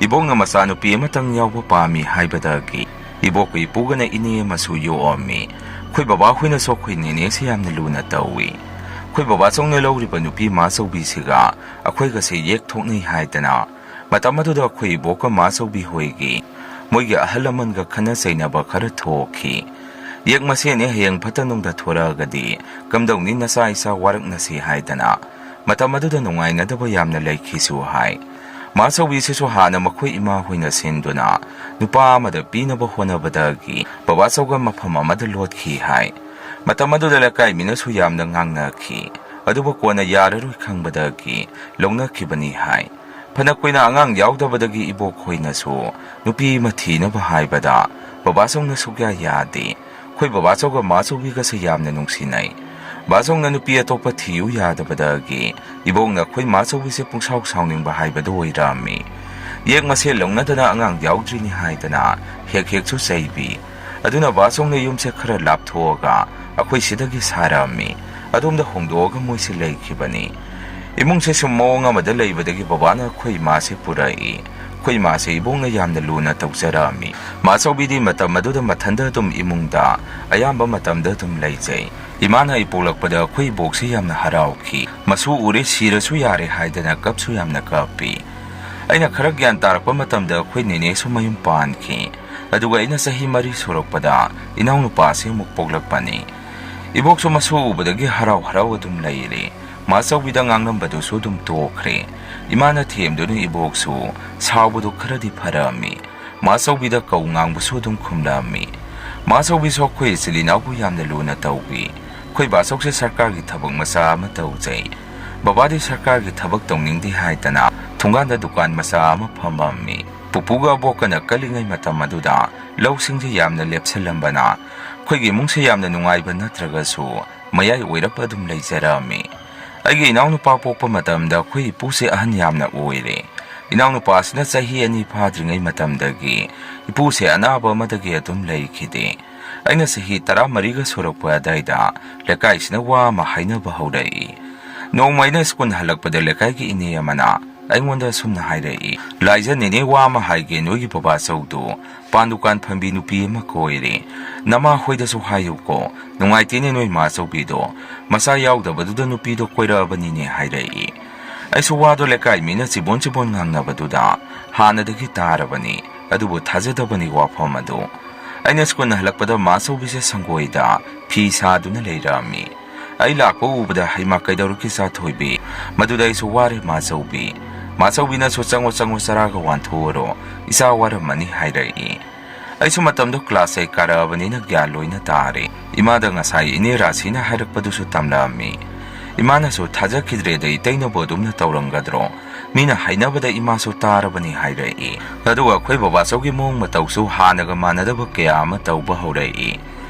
ꯏꯕꯣꯛꯅ ꯃꯆꯥꯅꯨꯄꯤ ꯑꯃꯇꯪ ꯌꯥꯎꯕ ꯄꯥꯝꯃꯤ ꯍꯥꯏꯕꯗꯒꯤ ꯏꯕꯣꯛꯀ ꯏꯄꯨꯒꯅ ꯏꯅꯦ ꯑꯃꯁꯨ ꯌꯣꯛꯑꯝꯃꯤ꯫ ꯑꯩꯈꯣꯏ ꯕꯕꯥꯍꯣꯏꯅꯁꯨ ꯑꯩꯈꯣꯏ ꯅꯦꯅꯦꯁꯦ ꯌꯥꯝꯅ ꯂꯨꯅ ꯇꯧꯏ꯫ ꯑꯩꯈꯣꯏ ꯕꯕꯥꯆꯧꯅ ꯂꯧꯔꯤꯕ ꯅꯨꯄꯤ ꯃꯥꯆꯧꯕꯤꯁꯤꯒ ꯑꯩꯈꯣꯏꯒꯁꯦ ꯌꯦꯛ ꯊꯣꯛꯅꯩ ꯍꯥꯏꯗꯅ ꯃꯇꯝ ꯑꯗꯨꯗ ꯑꯩꯈꯣꯏ ꯏꯕꯣꯛꯀ ꯃꯥꯆꯧꯕꯤ ꯍꯣꯏꯒꯤ ꯃꯣꯏꯒꯤ ꯑꯍꯜ ꯂꯃꯟꯒ ꯈꯠꯅ ꯆꯩꯅꯕ ꯈꯔ ꯊꯣꯛꯈꯤ꯫ ꯌꯦꯛ ꯃꯁꯦꯟꯅꯤ, ꯍꯌꯦꯡ ꯐꯠꯇ ꯅꯨꯡꯗ ꯊꯣꯔꯛꯑꯒꯗꯤ ꯀꯝꯗꯧꯅꯤ, ꯅꯆꯥ ꯏꯆꯥ ꯋꯥꯔꯛꯅꯁꯤ ꯍꯥꯏꯗꯅ ꯃꯇꯝ ꯑꯗꯨꯗ ꯅꯨꯡꯉꯥꯏꯅꯗꯕ ꯌꯥꯝꯅ ꯂꯩꯈꯤꯁꯨ ꯍꯥꯏ꯫ ꯃꯥꯆꯧꯕꯤꯁꯤꯁꯨ ꯍꯥꯟꯅ ꯃꯈꯣꯏ ꯏꯃꯥ ꯍꯣꯏꯅ ꯁꯤꯟꯗꯨꯅ ꯅꯨꯄꯥ ꯑꯃꯗ ꯄꯤꯅꯕ ꯍꯣꯠꯅꯕꯗꯒꯤ ꯕꯕꯥꯆꯧꯒ ꯃꯐꯝ ꯑꯃꯗ ꯂꯣꯠꯈꯤ ꯍꯥꯏ꯫ ꯃꯇꯝ ꯑꯗꯨꯗ ꯂꯩꯀꯥꯏ ꯃꯤꯅꯁꯨ ꯌꯥꯝꯅ ꯉꯥꯡꯅꯈꯤ꯫ ꯑꯗꯨꯕꯨ ꯀꯣꯟꯅ ꯌꯥꯔꯔꯣꯏ ꯈꯪꯕꯗꯒꯤ ꯂꯧꯅꯈꯤꯕꯅꯤ ꯍꯥꯏ꯫ ꯐꯅ ꯀꯨꯏꯅ ꯑꯉꯥꯡ ꯌꯥꯎꯗꯕꯗꯒꯤ ꯏꯕꯣꯛ ꯍꯣꯏꯅꯁꯨ ꯅꯨꯄꯤ ꯑꯃ ꯊꯤꯅꯕ ꯍꯥꯏꯕꯗ ꯕꯕꯥꯆꯧꯅ ꯁꯨꯛꯌꯥ ꯌꯥꯗꯦ꯫ ꯑꯩꯈꯣꯏ ꯕꯕꯥꯆꯧꯒ ꯃꯥꯆꯧꯕꯤꯒꯁꯦ ꯌꯥꯝꯅ ꯅꯨꯡꯁꯤꯅꯩ꯫ ꯕꯥꯆꯧꯅ ꯅꯨꯄꯤ ꯑꯇꯣꯞꯄ ꯊꯤꯌꯨ ꯌꯥꯗꯕꯗꯒꯤ ꯏꯕꯣꯛꯅ ꯑꯩꯈꯣꯏ ꯃꯥꯆꯧꯕꯤꯁꯦ ꯄꯨꯡꯁꯥꯎ ꯁꯥꯎꯅꯤꯡꯕ ꯍꯥꯏꯕꯗꯨ ꯑꯣꯏꯔꯝꯃꯤ꯫ ꯌꯦꯛ ꯃꯁꯦꯜ ꯂꯧꯅꯗꯅ ꯑꯉꯥꯡ ꯌꯥꯎꯗ꯭ꯔꯤꯅꯤ ꯍꯥꯏꯗꯅ ꯍꯦꯛ ꯍꯦꯛꯁꯨ ꯆꯩꯕꯤ꯫ ꯑꯗꯨꯅ ꯕꯥꯆꯧꯅ ꯌꯨꯝꯁꯦ ꯈꯔ ꯂꯥꯞꯊꯣꯛꯑꯒ ꯑꯩꯈꯣꯏ ꯁꯤꯗꯒꯤ ꯁꯥꯔꯛꯑꯝꯃꯤ꯫ ꯑꯗꯣꯝꯗ ꯍꯣꯡꯗꯣꯛꯑꯒ ꯃꯣꯏꯁꯦ ꯂꯩꯈꯤꯕꯅꯤ꯫ ꯏꯃꯨꯡꯁꯦ ꯁꯨꯝ ꯃꯑꯣꯡ ꯑꯃꯗ ꯂꯩꯕꯗꯒꯤ ꯕꯕꯥꯅ ꯑꯩꯈꯣꯏ ꯏꯃꯥꯁꯦ ꯄꯨꯔꯛꯏ꯫ ꯑꯩꯈꯣꯏ ꯏꯃꯥꯁꯦ ꯏꯕꯣꯛꯅ ꯌꯥꯝꯅ ꯂꯨꯅ ꯇꯧꯖꯔꯛꯑꯝꯃꯤ꯫ ꯃꯥꯆꯧꯕꯤꯗꯤ ꯃꯇꯝ ꯑꯗꯨꯗ ꯃꯊꯟꯇ ꯑꯗꯨꯝ ꯏꯃꯨꯡꯗ ꯑꯌꯥꯝꯕ ꯃꯇꯝꯗ ꯑꯗꯨꯝ ꯂꯩꯖꯩ꯫ ꯏꯃꯥꯅ ꯑꯩ ꯄꯣꯛꯂꯛꯄꯗ ꯑꯩꯈꯣꯏ ꯏꯕꯣꯛꯁꯤ ꯌꯥꯝꯅ ꯍꯔꯥꯎꯈꯤ꯫ ꯃꯁꯨ ꯎꯔꯦ, ꯁꯤꯔꯁꯨ ꯌꯥꯔꯦ ꯍꯥꯏꯗꯅ ꯀꯞꯁꯨ ꯌꯥꯝꯅ ꯀꯞꯄꯤ꯫ ꯑꯩꯅ ꯈꯔ ꯒ꯭ꯌꯥꯟ ꯇꯥꯔꯛꯄ ꯃꯇꯝꯗ ꯑꯩꯈꯣꯏ ꯅꯦꯅꯦꯁꯨ ꯃꯌꯨꯝ ꯄꯥꯟꯈꯤ꯫ ꯑꯗꯨꯒ ꯑꯩꯅ ꯆꯍꯤ ꯃꯔꯤ ꯁꯨꯔꯛꯄꯗ ꯏꯅꯥꯎꯅꯨꯄꯥꯁꯤ ꯑꯃꯨꯛ ꯄꯣꯛꯂꯛꯄꯅꯤ꯫ ꯏꯕꯣꯛꯁꯨ ꯃꯁꯨ ꯎꯕꯗꯒꯤ ꯍꯔꯥꯎ ꯍꯔꯥꯎ ꯑꯗꯨꯝ ꯂꯩꯔꯦ꯫ ꯃꯥꯆꯧꯕꯤꯗ ꯉꯥꯡꯂꯝꯕꯗꯨꯁꯨ ꯑꯗꯨꯝ ꯇꯣꯛꯈ꯭ꯔꯦ꯫ ꯏꯃꯥꯅ ꯊꯦꯝꯗꯨꯅ ꯏꯕꯣꯛꯁꯨ ꯁꯥꯎꯕꯗꯨ ꯈꯔꯗꯤ ꯐꯔꯛꯑꯝꯃꯤ꯫ ꯃꯥꯆꯧꯕꯤꯗ ꯀꯧ ꯉꯥꯡꯕꯁꯨ ꯑꯗꯨꯝ ꯈꯨꯝꯂꯛꯑꯝꯃꯤ꯫ ꯃꯥꯆꯧꯕꯤꯁꯨ ꯑꯩꯈꯣꯏ ꯏꯆꯤꯜ ꯏꯅꯥꯎꯕꯨ ꯌꯥꯝꯅ ꯂꯨꯅ ꯇꯧꯏ꯫ ꯑꯩꯈꯣꯏ ꯕꯥꯆꯧꯁꯦ ꯁꯔꯀꯥꯔꯒꯤ ꯊꯕꯛ ꯃꯆꯥ ꯑꯃ ꯇꯧꯖꯩ꯫ ꯕꯕꯥꯗꯤ ꯁꯔꯀꯥꯔꯒꯤ ꯊꯕꯛ ꯇꯧꯅꯤꯡꯗꯦ ꯍꯥꯏꯗꯅ ꯊꯣꯡꯒꯥꯟꯗ ꯗꯨꯀꯥꯟ ꯃꯆꯥ ꯑꯃ ꯐꯝꯃꯝꯃꯤ꯫ ꯄꯨꯄꯨꯒ ꯑꯕꯣꯛꯀꯅ ꯀꯜꯂꯤꯉꯩ ꯃꯇꯝ ꯑꯗꯨꯗ ꯂꯧꯁꯤꯡꯁꯦ ꯌꯥꯝꯅ ꯂꯦꯞꯁꯤꯜꯂꯝꯕꯅ ꯑꯩꯈꯣꯏꯒꯤ ꯏꯃꯨꯡꯁꯦ ꯌꯥꯝꯅ ꯅꯨꯡꯉꯥꯏꯕ ꯅꯠꯇ꯭ꯔꯒꯁꯨ ꯃꯌꯥꯏ ꯑꯣꯏꯔꯞ ꯑꯗꯨꯝ ꯂꯩꯖꯔꯛꯑꯝꯃꯤ꯫ ꯑꯩꯒꯤ ꯏꯅꯥꯎꯅꯨꯄꯥ ꯄꯣꯛꯄ ꯃꯇꯝꯗ ꯑꯩꯈꯣꯏ ꯏꯄꯨꯁꯦ ꯑꯍꯟ ꯌꯥꯝꯅ ꯑꯣꯏꯔꯦ꯫ ꯏꯅꯥꯎꯅꯨꯄꯥꯁꯤꯅ ꯆꯍꯤ ꯑꯅꯤ ꯐꯥꯗ꯭ꯔꯤꯉꯩ ꯃꯇꯝꯗꯒꯤ ꯏꯄꯨꯁꯦ ꯑꯅꯥꯕ ꯑꯃꯗꯒꯤ ꯑꯗꯨꯝ ꯂꯩꯈꯤꯗꯦ꯫ ꯑꯩꯅ ꯆꯍꯤ ꯇꯔꯥꯃꯔꯤꯒ ꯁꯨꯔꯛꯄ ꯑꯗꯥꯏꯗ ꯂꯩꯀꯥꯏꯁꯤꯅ ꯋꯥ ꯑꯃ ꯍꯥꯏꯅꯕ ꯍꯧꯔꯛꯏ꯫ ꯅꯣꯡꯃ ꯑꯩꯅ ꯁ꯭ꯀꯨꯜ ꯍꯜꯂꯛꯄꯗ ꯂꯩꯀꯥꯏꯒꯤ ꯏꯅꯦ ꯑꯃꯅ ꯑꯩꯉꯣꯟꯗ ꯑꯁꯨꯝꯅ ꯍꯥꯏꯔꯛꯏ, "ꯂꯥꯏꯖ, ꯅꯦꯅꯦ ꯋꯥ ꯑꯃ ꯍꯥꯏꯒꯦ, ꯅꯣꯏꯒꯤ ꯕꯕꯥꯆꯧꯗꯣ ꯄꯥꯟ ꯗꯨꯀꯥꯟ ꯐꯝꯕꯤ ꯅꯨꯄꯤ ꯑꯃ ꯀꯣꯏꯔꯦ꯫ ꯅꯃꯥ ꯍꯣꯏꯗꯁꯨ ꯍꯥꯏꯌꯨꯀꯣ, ꯅꯨꯡꯉꯥꯏꯇꯦꯅꯦ ꯅꯣꯏ ꯃꯥꯆꯧꯕꯤꯗꯣ꯫ ꯃꯆꯥ ꯌꯥꯎꯗꯕꯗꯨꯗ ꯅꯨꯄꯤꯗꯣ ꯀꯣꯏꯔꯛꯑꯕꯅꯤꯅꯦ" ꯍꯥꯏꯔꯛꯏ꯫ ꯑꯩꯁꯨ ꯋꯥꯗꯣ ꯂꯩꯀꯥꯏ ꯃꯤꯅ ꯆꯤꯕꯣꯟ ꯆꯤꯕꯣꯟ ꯉꯥꯡꯅꯕꯗꯨꯗ ꯍꯥꯟꯅꯗꯒꯤ ꯇꯥꯔꯕꯅꯤ, ꯑꯗꯨꯕꯨ ꯊꯥꯖꯗꯕꯅꯤ ꯋꯥꯐꯝ ꯑꯗꯨ꯫ ꯑꯩꯅ ꯁ꯭ꯀꯨꯜ ꯍꯜꯂꯛꯄꯗ ꯃꯥꯆꯧꯕꯤꯁꯦ ꯁꯪꯒꯣꯏꯗ ꯐꯤ ꯁꯥꯗꯨꯅ ꯂꯩꯔꯝꯃꯤ꯫ ꯑꯩ ꯂꯥꯛꯄ ꯎꯕꯗ, "ꯍꯩꯃꯥ, ꯀꯩꯗꯧꯔꯛꯀꯦ ꯆꯥꯊꯣꯏꯕꯤ?" ꯃꯗꯨꯗ ꯑꯩꯁꯨ ꯋꯥꯔꯦ ꯃꯥꯆꯧꯕꯤ꯫ ꯃꯥꯆꯧꯕꯤꯅꯁꯨ, "ꯆꯪꯉꯣ, ꯆꯪꯉꯣ, ꯆꯔꯥꯒ ꯋꯥꯟꯊꯣꯛꯎꯔꯣ, ꯏꯆꯥ ꯋꯥꯔꯝꯃꯅꯤ" ꯍꯥꯏꯔꯛꯏ꯫ ꯑꯩꯁꯨ ꯃꯇꯝꯗꯣ class eight ꯀꯥꯔꯛꯑꯕꯅꯤꯅ ꯒ꯭ꯌꯥꯟ ꯂꯣꯏꯅ ꯇꯥꯔꯦ꯫ ꯏꯃꯥꯗ ꯉꯁꯥꯏ ꯏꯅꯦ ꯔꯥꯁꯤꯅ ꯍꯥꯏꯔꯛꯄꯗꯨꯁꯨ ꯇꯝꯂꯛꯑꯝꯃꯤ꯫ ꯏꯃꯥꯅꯁꯨ, "ꯊꯥꯖꯈꯤꯗ꯭ꯔꯦꯗ, ꯏꯇꯩꯅꯕꯨ ꯑꯗꯨꯝꯅ ꯇꯧꯔꯝꯒꯗ꯭ꯔꯣ? ꯃꯤꯅ ꯍꯥꯏꯅꯕꯗ ꯏꯃꯥꯁꯨ ꯇꯥꯔꯕꯅꯤ" ꯍꯥꯏꯔꯛꯏ꯫ ꯑꯗꯨꯒ ꯑꯩꯈꯣꯏ ꯕꯕꯥꯆꯧꯒꯤ ꯃꯑꯣꯡ ꯃꯇꯧꯁꯨ ꯍꯥꯟꯅꯒ ꯃꯥꯟꯅꯗꯕ ꯀꯌꯥ ꯑꯃ ꯇꯧꯕ ꯍꯧꯔꯛꯏ꯫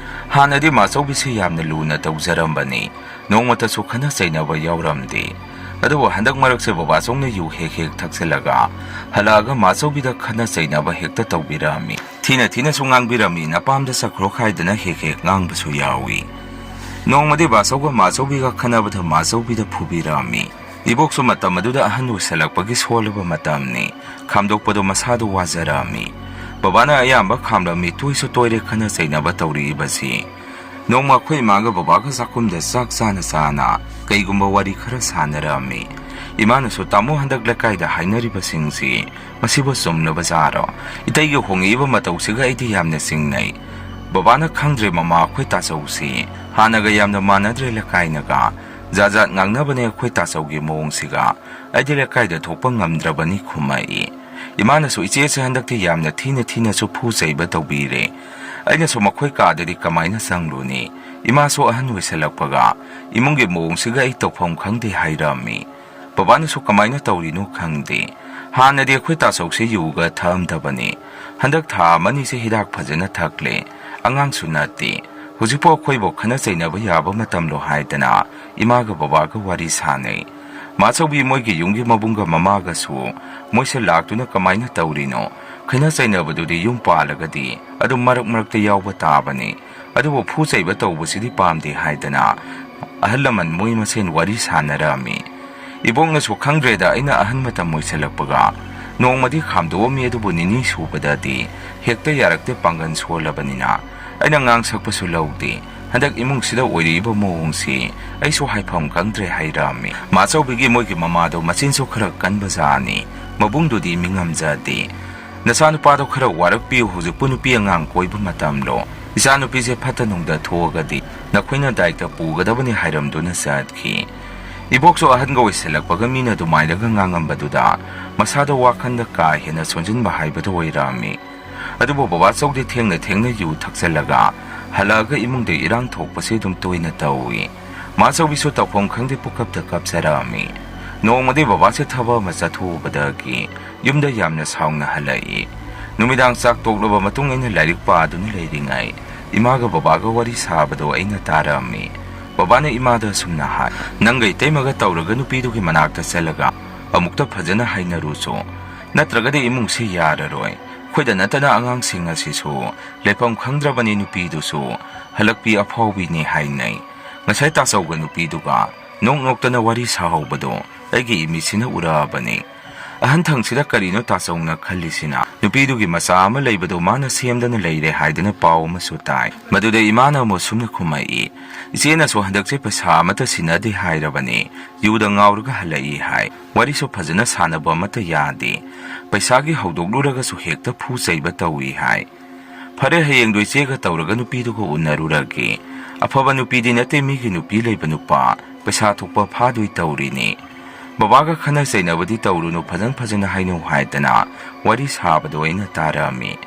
ꯍꯥꯟꯅꯗꯤ ꯃꯥꯆꯧꯕꯤꯁꯤ ꯌꯥꯝꯅ ꯂꯨꯅ ꯇꯧꯖꯔꯝꯕꯅꯤ꯫ ꯅꯣꯡꯃꯇꯁꯨ ꯈꯠꯅ ꯆꯩꯅꯕ ꯌꯥꯎꯔꯝꯗꯦ꯫ ꯑꯗꯨꯕꯨ ꯍꯟꯗꯛ ꯃꯔꯛꯁꯦ ꯕꯕꯥꯆꯧꯅ ꯌꯨ ꯍꯦꯛ ꯍꯦꯛ ꯊꯛꯆꯜꯂꯒ ꯍꯜꯂꯛꯑꯒ ꯃꯥꯆꯧꯕꯤꯗ ꯈꯠꯅ ꯆꯩꯅꯕ ꯍꯦꯛꯇ ꯇꯧꯕꯤꯔꯝꯃꯤ꯫ ꯊꯤꯅ ꯊꯤꯅꯁꯨ ꯉꯥꯡꯕꯤꯔꯝꯃꯤ, ꯅꯄꯥꯝꯗ ꯆꯠꯈ꯭ꯔꯣ ꯈꯥꯏꯗꯅ ꯍꯦꯛ ꯍꯦꯛ ꯉꯥꯡꯕꯁꯨ ꯌꯥꯎꯏ꯫ ꯅꯣꯡꯃꯗꯤ ꯕꯥꯆꯧꯒ ꯃꯥꯆꯧꯕꯤꯒ ꯈꯠꯅꯕꯗ ꯃꯥꯆꯧꯕꯤꯗ ꯐꯨꯕꯤꯔꯝꯃꯤ꯫ ꯏꯕꯣꯛꯁꯨ ꯃꯇꯝ ꯑꯗꯨꯗ ꯑꯍꯟ ꯑꯣꯏꯁꯜꯂꯛꯄꯒꯤ ꯁꯣꯜꯂꯕ ꯃꯇꯝꯅꯤ꯫ ꯈꯥꯝꯗꯣꯛꯄꯗꯣ ꯃꯁꯥꯗꯣ ꯋꯥꯖꯔꯝꯃꯤ꯫ ꯕꯕꯥꯅ ꯑꯌꯥꯝꯕ ꯈꯥꯝꯂꯝꯃꯤ, ꯇꯣꯏꯁꯨ ꯇꯣꯏꯔꯦ ꯈꯠꯅ ꯆꯩꯅꯕ ꯇꯧꯔꯛꯏꯕꯁꯤ꯫ ꯅꯣꯡꯃ ꯑꯩꯈꯣꯏ ꯏꯃꯥꯒ ꯕꯕꯥꯒ ꯆꯥꯛꯈꯨꯝꯗ ꯆꯥꯛ ꯆꯥꯅ ꯆꯥꯅ ꯀꯩꯒꯨꯝꯕ ꯋꯥꯔꯤ ꯈꯔ ꯁꯥꯟꯅꯔꯝꯃꯤ꯫ ꯏꯃꯥꯅꯁꯨ, "ꯇꯥꯃꯣ ꯍꯟꯗꯛ ꯂꯩꯀꯥꯏꯗ ꯍꯥꯏꯅꯔꯤꯕꯁꯤꯡꯁꯤ ꯃꯁꯤꯕꯨ ꯆꯨꯝꯂꯕ ꯖꯥꯔꯣ? ꯏꯇꯩꯒꯤ ꯍꯣꯡꯉꯛꯏꯕ ꯃꯇꯧꯁꯤꯒ ꯑꯩꯗꯤ ꯌꯥꯝꯅ ꯆꯤꯡꯅꯩ"꯫ ꯕꯕꯥꯅ, "ꯈꯪꯗ꯭ꯔꯦ ꯃꯃꯥ, ꯑꯩꯈꯣꯏ ꯇꯥꯆꯧꯁꯤ ꯍꯥꯟꯅꯒ ꯌꯥꯝꯅ ꯃꯥꯟꯅꯗ꯭ꯔꯦ ꯂꯩꯀꯥꯏꯅꯒ꯫ ꯖꯥꯠ ꯖꯥꯠ ꯉꯥꯡꯅꯕꯅꯦ ꯑꯩꯈꯣꯏ ꯇꯥꯆꯧꯒꯤ ꯃꯑꯣꯡꯁꯤꯒ꯫ ꯑꯩꯗꯤ ꯂꯩꯀꯥꯏꯗ ꯊꯣꯛꯄ ꯉꯝꯗ꯭ꯔꯕꯅꯤ" ꯈꯨꯝꯃꯛꯏ꯫ ꯏꯃꯥꯅꯁꯨ, "ꯏꯆꯦꯁꯦ ꯍꯟꯗꯛꯇꯤ ꯌꯥꯝꯅ ꯊꯤꯅ ꯊꯤꯅꯁꯨ ꯐꯨ ꯆꯩꯕ ꯇꯧꯕꯤꯔꯦ꯫ ꯑꯩꯅꯁꯨ ꯃꯈꯣꯏ ꯀꯥꯗꯗꯤ ꯀꯃꯥꯏꯅ ꯆꯪꯂꯨꯅꯤ? ꯏꯃꯥꯁꯨ ꯑꯍꯟ ꯑꯣꯏꯁꯜꯂꯛꯄꯒ ꯏꯃꯨꯡꯒꯤ ꯃꯑꯣꯡꯁꯤꯒ ꯑꯩ ꯇꯧꯐꯝ ꯈꯪꯗꯦ" ꯍꯥꯏꯔꯝꯃꯤ꯫ ꯕꯕꯥꯅꯁꯨ, "ꯀꯃꯥꯏꯅ ꯇꯧꯔꯤꯅꯣ ꯈꯪꯗꯦ꯫ ꯍꯥꯟꯅꯗꯤ ꯑꯩꯈꯣꯏ ꯇꯥꯆꯧꯁꯦ ꯌꯨꯒ ꯊꯛꯑꯝꯗꯕꯅꯤ꯫ ꯍꯟꯗꯛ ꯊꯥ ꯑꯃꯅꯤꯁꯦ ꯍꯤꯗꯥꯛ ꯐꯖꯅ ꯊꯛꯂꯦ꯫ ꯑꯉꯥꯡꯁꯨ ꯅꯠꯇꯦ꯫ ꯍꯧꯖꯤꯛꯄꯨ ꯑꯩꯈꯣꯏꯕꯨ ꯈꯠꯅ ꯆꯩꯅꯕ ꯌꯥꯕ ꯃꯇꯝꯂꯣ" ꯍꯥꯏꯗꯅ ꯏꯃꯥꯒ ꯕꯕꯥꯒ ꯋꯥꯔꯤ ꯁꯥꯟꯅꯩ꯫ ꯃꯥꯆꯧꯕꯤ ꯃꯣꯏꯒꯤ ꯌꯨꯝꯒꯤ ꯃꯕꯨꯡꯒ ꯃꯃꯥꯒꯁꯨ ꯃꯣꯏꯁꯦ ꯂꯥꯛꯇꯨꯅ ꯀꯃꯥꯏꯅ ꯇꯧꯔꯤꯅꯣ? ꯈꯠꯅ ꯆꯩꯅꯕꯗꯨꯗꯤ ꯌꯨꯝ ꯄꯥꯜꯂꯒꯗꯤ ꯑꯗꯨꯝ ꯃꯔꯛ ꯃꯔꯛꯇ ꯌꯥꯎꯕ ꯇꯥꯕꯅꯤ꯫ ꯑꯗꯨꯕꯨ ꯐꯨ ꯆꯩꯕ ꯇꯧꯕꯁꯤꯗꯤ ꯄꯥꯝꯗꯦ ꯍꯥꯏꯗꯅ ꯑꯍꯜ ꯂꯃꯟ ꯃꯣꯏ ꯃꯁꯦꯟ ꯋꯥꯔꯤ ꯁꯥꯟꯅꯔꯝꯃꯤ꯫ ꯏꯕꯣꯛꯅꯁꯨ, "ꯈꯪꯗ꯭ꯔꯦꯗ, ꯑꯩꯅ ꯑꯍꯟ ꯃꯇꯝ ꯑꯣꯏꯁꯜꯂꯛꯄꯒ ꯅꯣꯡꯃꯗꯤ ꯈꯥꯝꯗꯣꯛꯑꯝꯃꯤ, ꯑꯗꯨꯕꯨ ꯅꯤꯅꯤ ꯁꯨꯕꯗꯗꯤ ꯍꯦꯛꯇ ꯌꯥꯔꯛꯇꯦ, ꯄꯥꯡꯒꯜ ꯁꯣꯜꯂꯕꯅꯤꯅ꯫ ꯑꯩꯅ ꯉꯥꯡ ꯁꯛꯄꯁꯨ ꯂꯧꯗꯦ꯫ ꯍꯟꯗꯛ ꯏꯃꯨꯡꯁꯤꯗ ꯑꯣꯏꯔꯛꯏꯕ ꯃꯑꯣꯡꯁꯤ ꯑꯩꯁꯨ ꯍꯥꯏꯐꯝ ꯈꯪꯗ꯭ꯔꯦ" ꯍꯥꯏꯔꯛꯑꯝꯃꯤ꯫ ꯃꯥꯆꯧꯕꯤꯒꯤ ꯃꯣꯏꯒꯤ ꯃꯃꯥꯗꯣ ꯃꯆꯤꯟꯁꯨ ꯈꯔ ꯀꯟꯕ ꯖꯥꯠꯅꯤ꯫ ꯃꯕꯨꯡꯗꯨꯗꯤ ꯃꯤꯉꯝꯖꯗꯦ꯫ "ꯅꯆꯥꯅꯨꯄꯥꯗꯣ ꯈꯔ ꯋꯥꯔꯛꯄꯤꯌꯨ, ꯍꯧꯖꯤꯛꯄꯨ ꯅꯨꯄꯤ ꯑꯉꯥꯡ ꯀꯣꯏꯕ ꯃꯇꯝꯂꯣ? ꯏꯆꯥꯅꯨꯄꯤꯁꯦ ꯐꯠꯇ ꯅꯨꯡꯗ ꯊꯣꯛꯑꯒꯗꯤ ꯅꯈꯣꯏꯅ ꯗꯥꯏꯇ ꯄꯨꯒꯗꯕꯅꯤ" ꯍꯥꯏꯔꯝꯗꯨꯅ ꯆꯠꯈꯤ꯫ ꯏꯕꯣꯛꯁꯨ ꯑꯍꯟꯒ ꯑꯣꯏꯁꯜꯂꯛꯄꯒ ꯃꯤꯅ ꯑꯗꯨꯃꯥꯏꯅꯒ ꯉꯥꯡꯉꯝꯕꯗꯨꯗ ꯃꯁꯥꯗ ꯋꯥꯈꯟꯗ ꯀꯥ ꯍꯦꯟꯅ ꯁꯣꯟꯖꯤꯟꯕ ꯍꯥꯏꯕꯗꯨ ꯑꯣꯏꯔꯛꯑꯝꯃꯤ꯫ ꯑꯗꯨꯕꯨ ꯕꯕꯥꯆꯧꯗꯤ ꯊꯦꯡꯅ ꯊꯦꯡꯅ ꯌꯨ ꯊꯛꯆꯜꯂꯒ ꯍꯜꯂꯛꯑꯒ ꯏꯃꯨꯡꯗ ꯏꯔꯥꯡ ꯊꯣꯛꯄꯁꯦ ꯑꯗꯨꯝ ꯇꯣꯏꯅ ꯇꯧꯏ꯫ ꯃꯥꯆꯧꯕꯤꯁꯨ ꯇꯧꯐꯝ ꯈꯪꯗꯦ ꯄꯨꯀꯞꯇ ꯀꯞꯆꯔꯛꯑꯝꯃꯤ꯫ ꯅꯣꯡꯃꯗꯤ ꯕꯕꯥꯁꯦ ꯊꯕꯛ ꯑꯃ ꯆꯠꯊꯣꯛꯎꯕꯗꯒꯤ ꯌꯨꯝꯗ ꯌꯥꯝꯅ ꯁꯥꯎꯅ ꯍꯜꯂꯛꯏ꯫ ꯅꯨꯃꯤꯗꯥꯡ ꯆꯥꯛ ꯇꯣꯛꯂꯕ ꯃꯇꯨꯡ ꯑꯩꯅ ꯂꯥꯏꯔꯤꯛ ꯄꯥꯗꯨꯅ ꯂꯩꯔꯤꯉꯩ ꯏꯃꯥꯒ ꯕꯕꯥꯒ ꯋꯥꯔꯤ ꯁꯥꯕꯗꯣ ꯑꯩꯅ ꯇꯥꯔꯝꯃꯤ꯫ ꯕꯕꯥꯅ ꯏꯃꯥꯗ ꯑꯁꯨꯝꯅ ꯍꯥꯏ, "ꯅꯪꯒ ꯏꯇꯩꯃꯒ ꯇꯧꯔꯒ ꯅꯨꯄꯤꯗꯨꯒꯤ ꯃꯅꯥꯛꯇ ꯆꯠꯂꯒ ꯑꯃꯨꯛꯇ ꯐꯖꯅ ꯍꯥꯏꯅꯔꯨꯆꯣ꯫ ꯅꯠꯇ꯭ꯔꯒꯗꯤ ꯏꯃꯨꯡꯁꯤ ꯌꯥꯔꯔꯣꯏ꯫ ꯑꯩꯈꯣꯏꯗ ꯅꯠꯇꯅ ꯑꯉꯥꯡꯁꯤꯡ ꯑꯁꯤꯁꯨ ꯂꯩꯐꯝ ꯈꯪꯗ꯭ꯔꯕꯅꯤ, ꯅꯨꯄꯤꯗꯨꯁꯨ ꯍꯜꯂꯛꯄꯤ ꯑꯐꯥꯎꯕꯤꯅꯤ ꯍꯥꯏꯅꯩ꯫ ꯉꯁꯥꯏ ꯇꯥꯆꯧꯒ ꯅꯨꯄꯤꯗꯨꯒ ꯅꯣꯛ ꯅꯣꯛꯇꯅ ꯋꯥꯔꯤ ꯁꯥꯍꯧꯕꯗꯣ ꯑꯩꯒꯤ ꯏꯃꯤꯠꯁꯤꯅ ꯎꯔꯛꯑꯕꯅꯤ꯫ ꯑꯍꯟ ꯊꯪꯁꯤꯗ ꯀꯔꯤꯅꯣ ꯇꯥꯆꯧꯅ ꯈꯜꯂꯤꯁꯤꯅ? ꯅꯨꯄꯤꯗꯨꯒꯤ ꯃꯆꯥ ꯑꯃ ꯂꯩꯕꯗꯣ ꯃꯥꯅ ꯁꯦꯝꯗꯅ ꯂꯩꯔꯦ ꯍꯥꯏꯗꯅ ꯄꯥꯎ ꯑꯃꯁꯨ ꯇꯥꯏ꯫ ꯃꯗꯨꯗ ꯏꯃꯥꯅ ꯑꯃꯨꯛ ꯁꯨꯝꯅ ꯈꯨꯝꯃꯛꯏ, ꯏꯆꯦꯅꯁꯨ ꯍꯟꯗꯛꯁꯦ ꯄꯩꯁꯥ ꯑꯃꯠꯇ ꯁꯤꯟꯅꯗꯦ ꯍꯥꯏꯔꯕꯅꯤ꯫ ꯌꯨꯗ ꯉꯥꯎꯔꯒ ꯍꯜꯂꯛꯏ ꯍꯥꯏ꯫ ꯋꯥꯔꯤꯁꯨ ꯐꯖꯅ ꯁꯥꯟꯅꯕ ꯑꯃꯠꯇ ꯌꯥꯗꯦ꯫ ꯄꯩꯁꯥꯒꯤ ꯍꯧꯗꯣꯛꯂꯨꯔꯒꯁꯨ ꯍꯦꯛꯇ ꯐꯨ ꯆꯩꯕ ꯇꯧꯏ ꯍꯥꯏ꯫ ꯐꯔꯦ, ꯍꯌꯦꯡꯗꯣ ꯏꯆꯦꯒ ꯇꯧꯔꯒ ꯅꯨꯄꯤꯗꯨꯒ ꯎꯅꯔꯨꯔꯒꯦ꯫ ꯑꯐꯕ ꯅꯨꯄꯤꯗꯤ ꯅꯠꯇꯦ, ꯃꯤꯒꯤ ꯅꯨꯄꯤ ꯂꯩꯕ ꯅꯨꯄꯥ ꯄꯩꯁꯥ ꯊꯣꯛꯄ ꯐꯥꯗꯣꯏ ꯇꯧꯔꯤꯅꯤ꯫ ꯕꯕꯥꯒ ꯈꯟꯅ ꯆꯩꯅꯕꯗꯤ ꯇꯧꯔꯨꯅꯨ, ꯐꯖꯅ ꯐꯖꯅ ꯍꯥꯏꯅꯧ" ꯍꯥꯏꯗꯅ ꯋꯥꯔꯤ ꯁꯥꯕꯗꯣ ꯑꯩꯅ ꯇꯥꯔꯛꯑꯝꯃꯤ꯫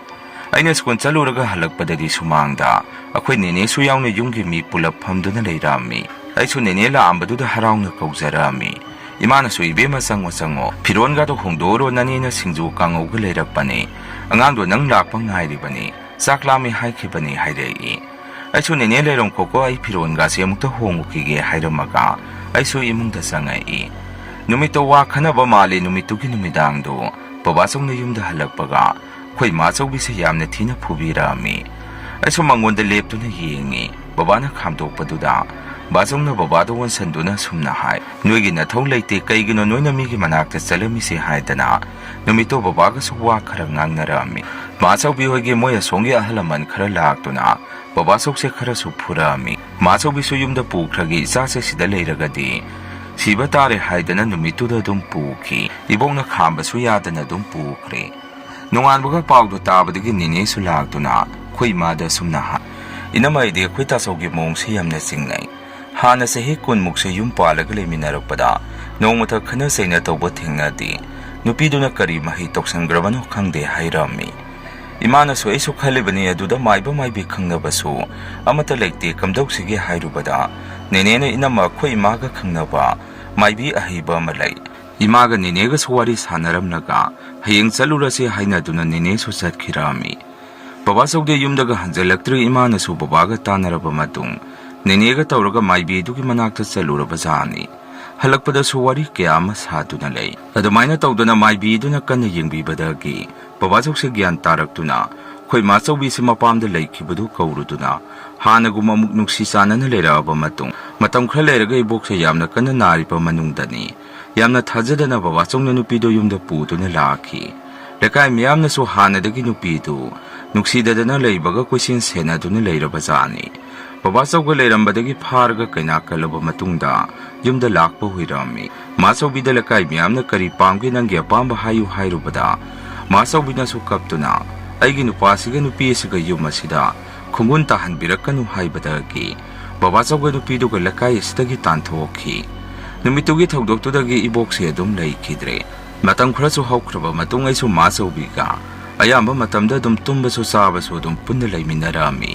ꯑꯩꯅ ꯁ꯭ꯀꯨꯜ ꯆꯠꯂꯨꯔꯒ ꯍꯜꯂꯛꯄꯗꯗꯤ ꯁꯨꯃꯥꯡꯗ ꯑꯩꯈꯣꯏ ꯅꯦꯅꯦꯁꯨ ꯌꯥꯎꯅ ꯌꯨꯝꯒꯤ ꯃꯤ ꯄꯨꯂꯞ ꯐꯝꯗꯨꯅ ꯂꯩꯔꯝꯃꯤ꯫ ꯑꯩꯁꯨ ꯅꯦꯅꯦ ꯂꯥꯛꯑꯝꯕꯗꯨꯗ ꯍꯔꯥꯎꯅ ꯀꯧꯖꯔꯛꯑꯝꯃꯤ꯫ ꯏꯃꯥꯅꯁꯨ, "ꯏꯕꯦꯝꯃ, ꯆꯪꯉꯣ, ꯆꯪꯉꯣ꯫ ꯐꯤꯔꯣꯟꯒꯗꯣ ꯍꯣꯡꯗꯣꯛꯎꯔꯣ, ꯅꯅꯦꯅ ꯁꯤꯡꯖꯨ ꯀꯥꯡꯉꯧꯒ ꯂꯩꯔꯛꯄꯅꯤ꯫ ꯑꯉꯥꯡꯗꯣ ꯅꯪ ꯂꯥꯛꯄ ꯉꯥꯏꯔꯤꯕꯅꯤ꯫ ꯆꯥꯛ ꯂꯥꯝꯃꯦ ꯍꯥꯏꯈꯤꯕꯅꯤ", ꯍꯥꯏꯔꯛꯏ꯫ ꯑꯩꯁꯨ, "ꯅꯦꯅꯦ, ꯂꯩꯔꯝꯈꯣꯀꯣ, ꯑꯩ ꯐꯤꯔꯣꯟꯒꯁꯦ ꯑꯃꯨꯛꯇ ꯍꯣꯡꯉꯨꯈꯤꯒꯦ", ꯍꯥꯏꯔꯝꯃꯒ ꯑꯩꯁꯨ ꯏꯃꯨꯡꯗ ꯆꯪꯉꯛꯏ꯫ ꯅꯨꯃꯤꯠꯇꯣ ꯋꯥ ꯈꯟꯅꯕ ꯃꯥꯜꯂꯤ꯫ ꯅꯨꯃꯤꯠꯇꯨꯒꯤ ꯅꯨꯃꯤꯗꯥꯡꯗꯣ ꯕꯕꯥꯆꯧꯅ ꯌꯨꯝꯗ ꯍꯜꯂꯛꯄꯒ ꯑꯩꯈꯣꯏ ꯃꯥꯆꯧꯕꯤꯁꯦ ꯌꯥꯝꯅ ꯊꯤꯅ ꯐꯨꯕꯤꯔꯛꯑꯝꯃꯤ꯫ ꯑꯩꯁꯨ ꯃꯉꯣꯟꯗ ꯂꯦꯞꯇꯨꯅ ꯌꯦꯡꯉꯤ꯫ ꯕꯕꯥꯅ ꯈꯥꯝꯗꯣꯛꯄꯗꯨꯗ ꯕꯥꯆꯧꯅ ꯕꯕꯥꯗ ꯑꯣꯟꯁꯟꯗꯨꯅ ꯁꯨꯝꯅ ꯍꯥꯏ, "ꯅꯣꯏꯒꯤ ꯅꯊꯧ ꯂꯩꯇꯦ, ꯀꯩꯒꯤꯅꯣ ꯅꯣꯏꯅ ꯃꯤꯒꯤ ꯃꯅꯥꯛꯇ ꯆꯠꯂꯝꯃꯤꯁꯦ?" ꯍꯥꯏꯗꯅ ꯅꯨꯃꯤꯠꯇꯣ ꯕꯕꯥꯒꯁꯨ ꯋꯥ ꯈꯔ ꯉꯥꯡꯅꯔꯛꯑꯝꯃꯤ꯫ ꯃꯥꯆꯧꯕꯤ ꯍꯣꯏꯒꯤ ꯃꯣꯏ ꯑꯁꯣꯝꯒꯤ ꯑꯍꯜ ꯂꯃꯟ ꯈꯔ ꯂꯥꯛꯇꯨꯅ ꯕꯕꯥꯆꯧꯁꯦ ꯈꯔꯁꯨ ꯐꯨꯔꯛꯑꯝꯃꯤ꯫ ꯃꯥꯆꯧꯕꯤꯁꯨ ꯌꯨꯝꯗ ꯄꯨꯈ꯭ꯔꯒꯦ, ꯏꯆꯥꯁꯦ ꯁꯤꯗ ꯂꯩꯔꯒꯗꯤ ꯁꯤꯕ ꯇꯥꯔꯦ ꯍꯥꯏꯗꯅ ꯅꯨꯃꯤꯠꯇꯨꯗ ꯑꯗꯨꯝ ꯄꯨꯈꯤ꯫ ꯏꯕꯣꯛꯅ ꯈꯥꯝꯕꯁꯨ ꯌꯥꯗꯅ ꯑꯗꯨꯝ ꯄꯨꯈ꯭ꯔꯦ꯫ ꯅꯣꯡꯉꯥꯟꯕꯒ ꯄꯥꯎꯗꯣ ꯇꯥꯕꯗꯒꯤ ꯅꯦꯅꯦꯁꯨ ꯂꯥꯛꯇꯨꯅ ꯑꯩꯈꯣꯏ ꯏꯃꯥꯗ ꯑꯁꯨꯝꯅ ꯍꯥꯏ, "ꯏꯅꯝꯃ, ꯑꯩꯗꯤ ꯑꯩꯈꯣꯏ ꯇꯥꯆꯧꯒꯤ ꯃꯑꯣꯡꯁꯦ ꯌꯥꯝꯅ ꯆꯤꯡꯅꯩ꯫ ꯍꯥꯟꯅ ꯆꯍꯤ ꯀꯨꯟꯃꯨꯛꯁꯦ ꯌꯨꯝ ꯄꯥꯜꯂꯒ ꯂꯩꯃꯤꯟꯅꯔꯛꯄꯗ ꯅꯣꯡꯃꯇ ꯈꯠꯅ ꯆꯩꯅ ꯇꯧꯕ ꯊꯦꯡꯅꯗꯦ꯫ ꯅꯨꯄꯤꯗꯨꯅ ꯀꯔꯤ ꯃꯍꯩ ꯇꯧꯁꯟꯈ꯭ꯔꯕꯅꯣ ꯈꯪꯗꯦ ꯍꯥꯏꯔꯝꯃꯤ꯫ ꯏꯃꯥꯅꯁꯨ ꯑꯩꯁꯨ ꯈꯜꯂꯤꯕꯅꯤ ꯑꯗꯨꯗ ꯃꯥꯏꯕ ꯃꯥꯏꯕꯤ ꯈꯪꯅꯕꯁꯨ ꯑꯃꯠꯇ ꯂꯩꯇꯦ, ꯀꯝꯗꯧꯁꯤꯒꯦ ꯍꯥꯏꯔꯨꯕꯗ ꯅꯦꯅꯦꯅ ꯏꯅꯝꯃ ꯑꯩꯈꯣꯏ ꯏꯃꯥꯒ ꯈꯪꯅꯕ ꯃꯥꯏꯕꯤ ꯑꯍꯩꯕ ꯑꯃ ꯂꯩ꯫ ꯏꯃꯥꯒ ꯅꯦꯅꯦꯒꯁꯨ ꯋꯥꯔꯤ ꯁꯥꯟꯅꯔꯝꯂꯒ ꯍꯌꯦꯡ ꯆꯠꯂꯨꯔꯁꯤ ꯍꯥꯏꯅꯗꯨꯅ ꯅꯦꯅꯦꯁꯨ ꯆꯠꯈꯤꯔꯝꯃꯤ꯫ ꯕꯕꯥ ꯆꯧꯗꯦ ꯌꯨꯝꯗꯒ ꯍꯟꯖꯜꯂꯛꯇ꯭ꯔꯤ꯫ ꯏꯃꯥꯅꯁꯨ ꯕꯕꯥꯒ ꯇꯥꯟꯅꯔꯕ ꯃꯇꯨꯡ ꯅꯦꯅꯦꯒ ꯇꯧꯔꯒ ꯃꯥꯏꯕꯤꯗꯨꯒꯤ ꯃꯅꯥꯛꯇ ꯆꯠꯂꯨꯔꯕ ꯖꯥꯠꯅꯤ꯫ ꯍꯜꯂꯛꯄꯗꯁꯨ ꯋꯥꯔꯤ ꯀꯌꯥ ꯑꯃ ꯁꯥꯗꯨꯅ ꯂꯩ꯫ ꯑꯗꯨꯃꯥꯏꯅ ꯇꯧꯗꯅ ꯃꯥꯏꯕꯤꯗꯨꯅ ꯀꯟꯅ ꯌꯦꯡꯕꯤꯕꯗꯒꯤ ꯕꯕꯥ ꯆꯧꯁꯦ ꯒ꯭ꯌꯥꯟ ꯇꯥꯔꯛꯇꯨꯅ ꯑꯩꯈꯣꯏ ꯃꯥꯆꯧꯕꯤꯁꯦ ꯃꯄꯥꯝꯗ ꯂꯩꯈꯤꯕꯗꯨ ꯀꯧꯔꯨꯗꯨꯅ ꯍꯥꯟꯅꯒꯨꯝ ꯑꯃꯨꯛ ꯅꯨꯡꯁꯤ ꯆꯥꯟꯅꯅ ꯂꯩꯔꯛꯑꯕ ꯃꯇꯨꯡ ꯃꯇꯝ ꯈꯔ ꯂꯩꯔꯒ ꯏꯕꯣꯛꯁꯦ ꯌꯥꯝꯅ ꯀꯟꯅ ꯅꯥꯔꯤꯕ ꯃꯅꯨꯡꯗꯅꯤ ꯌꯥꯝꯅ ꯊꯥꯖꯗꯅ ꯕꯕꯥꯆꯧꯅ ꯅꯨꯄꯤꯗꯨ ꯌꯨꯝꯗ ꯄꯨꯗꯨꯅ ꯂꯥꯛꯈꯤ꯫ ꯂꯩꯀꯥꯏ ꯃꯤꯌꯥꯝꯅꯁꯨ ꯍꯥꯟꯅꯗꯒꯤ ꯅꯨꯄꯤꯗꯨ ꯅꯨꯡꯁꯤꯗꯗꯅ ꯂꯩꯕꯒ ꯀꯣꯏꯁꯦꯟ ꯁꯦꯟꯅꯗꯨꯅ ꯂꯩꯔꯕꯖꯥꯠꯅꯤ꯫ ꯕꯕꯥꯆꯧꯒ ꯂꯩꯔꯝꯕꯗꯒꯤ ꯐꯥꯔꯒ ꯀꯩꯅꯥ ꯀꯜꯂꯕ ꯃꯇꯨꯡꯗ ꯌꯨꯝꯗ ꯂꯥꯛꯄ ꯑꯣꯏꯔꯝꯃꯤ꯫ ꯃꯥꯆꯧꯕꯤꯗ ꯂꯩꯀꯥꯏ ꯃꯤꯌꯥꯝꯅ "ꯀꯔꯤ ꯄꯥꯝꯒꯦ ꯅꯪꯒꯤ ꯑꯄꯥꯝꯕ ꯍꯥꯏꯌꯨ" ꯍꯥꯏꯔꯨꯕꯗ ꯃꯥꯆꯧꯕꯤꯅꯁꯨ ꯀꯞꯇꯨꯅ "ꯑꯩꯒꯤ ꯅꯨꯄꯥꯁꯤꯒ ꯅꯨꯄꯤ ꯑꯁꯤꯒ ꯌꯨꯝ ꯑꯁꯤꯗ ꯈꯣꯡꯒꯨꯟ ꯇꯥꯍꯟꯕꯤꯔꯛꯀꯅꯨ" ꯍꯥꯏꯕꯗꯒꯤ ꯕꯕꯥꯆꯧꯒ ꯅꯨꯄꯤꯗꯨꯒ ꯂꯩꯀꯥꯏ ꯑꯁꯤꯗꯒꯤ ꯇꯥꯟꯊꯣꯛꯈꯤ꯫ ꯅꯨꯃꯤꯠꯇꯨꯒꯤ ꯊꯧꯗꯣꯛꯇꯨꯗꯒꯤ ꯏꯕꯣꯛꯁꯦ ꯑꯗꯨꯝ ꯂꯩꯈꯤꯗ꯭ꯔꯦ꯫ ꯃꯇꯝ ꯈꯔꯁꯨ ꯍꯧꯈ꯭ꯔꯕ ꯃꯇꯨꯡ ꯑꯩꯁꯨ ꯃꯥꯆꯧꯕꯤꯒ ꯑꯌꯥꯝꯕ ꯃꯇꯝꯗ ꯑꯗꯨꯝ ꯇꯨꯝꯕꯁꯨ ꯆꯥꯕꯁꯨ ꯑꯗꯨꯝ ꯄꯨꯟꯅ ꯂꯩꯃꯤꯟꯅꯔꯝꯃꯤ꯫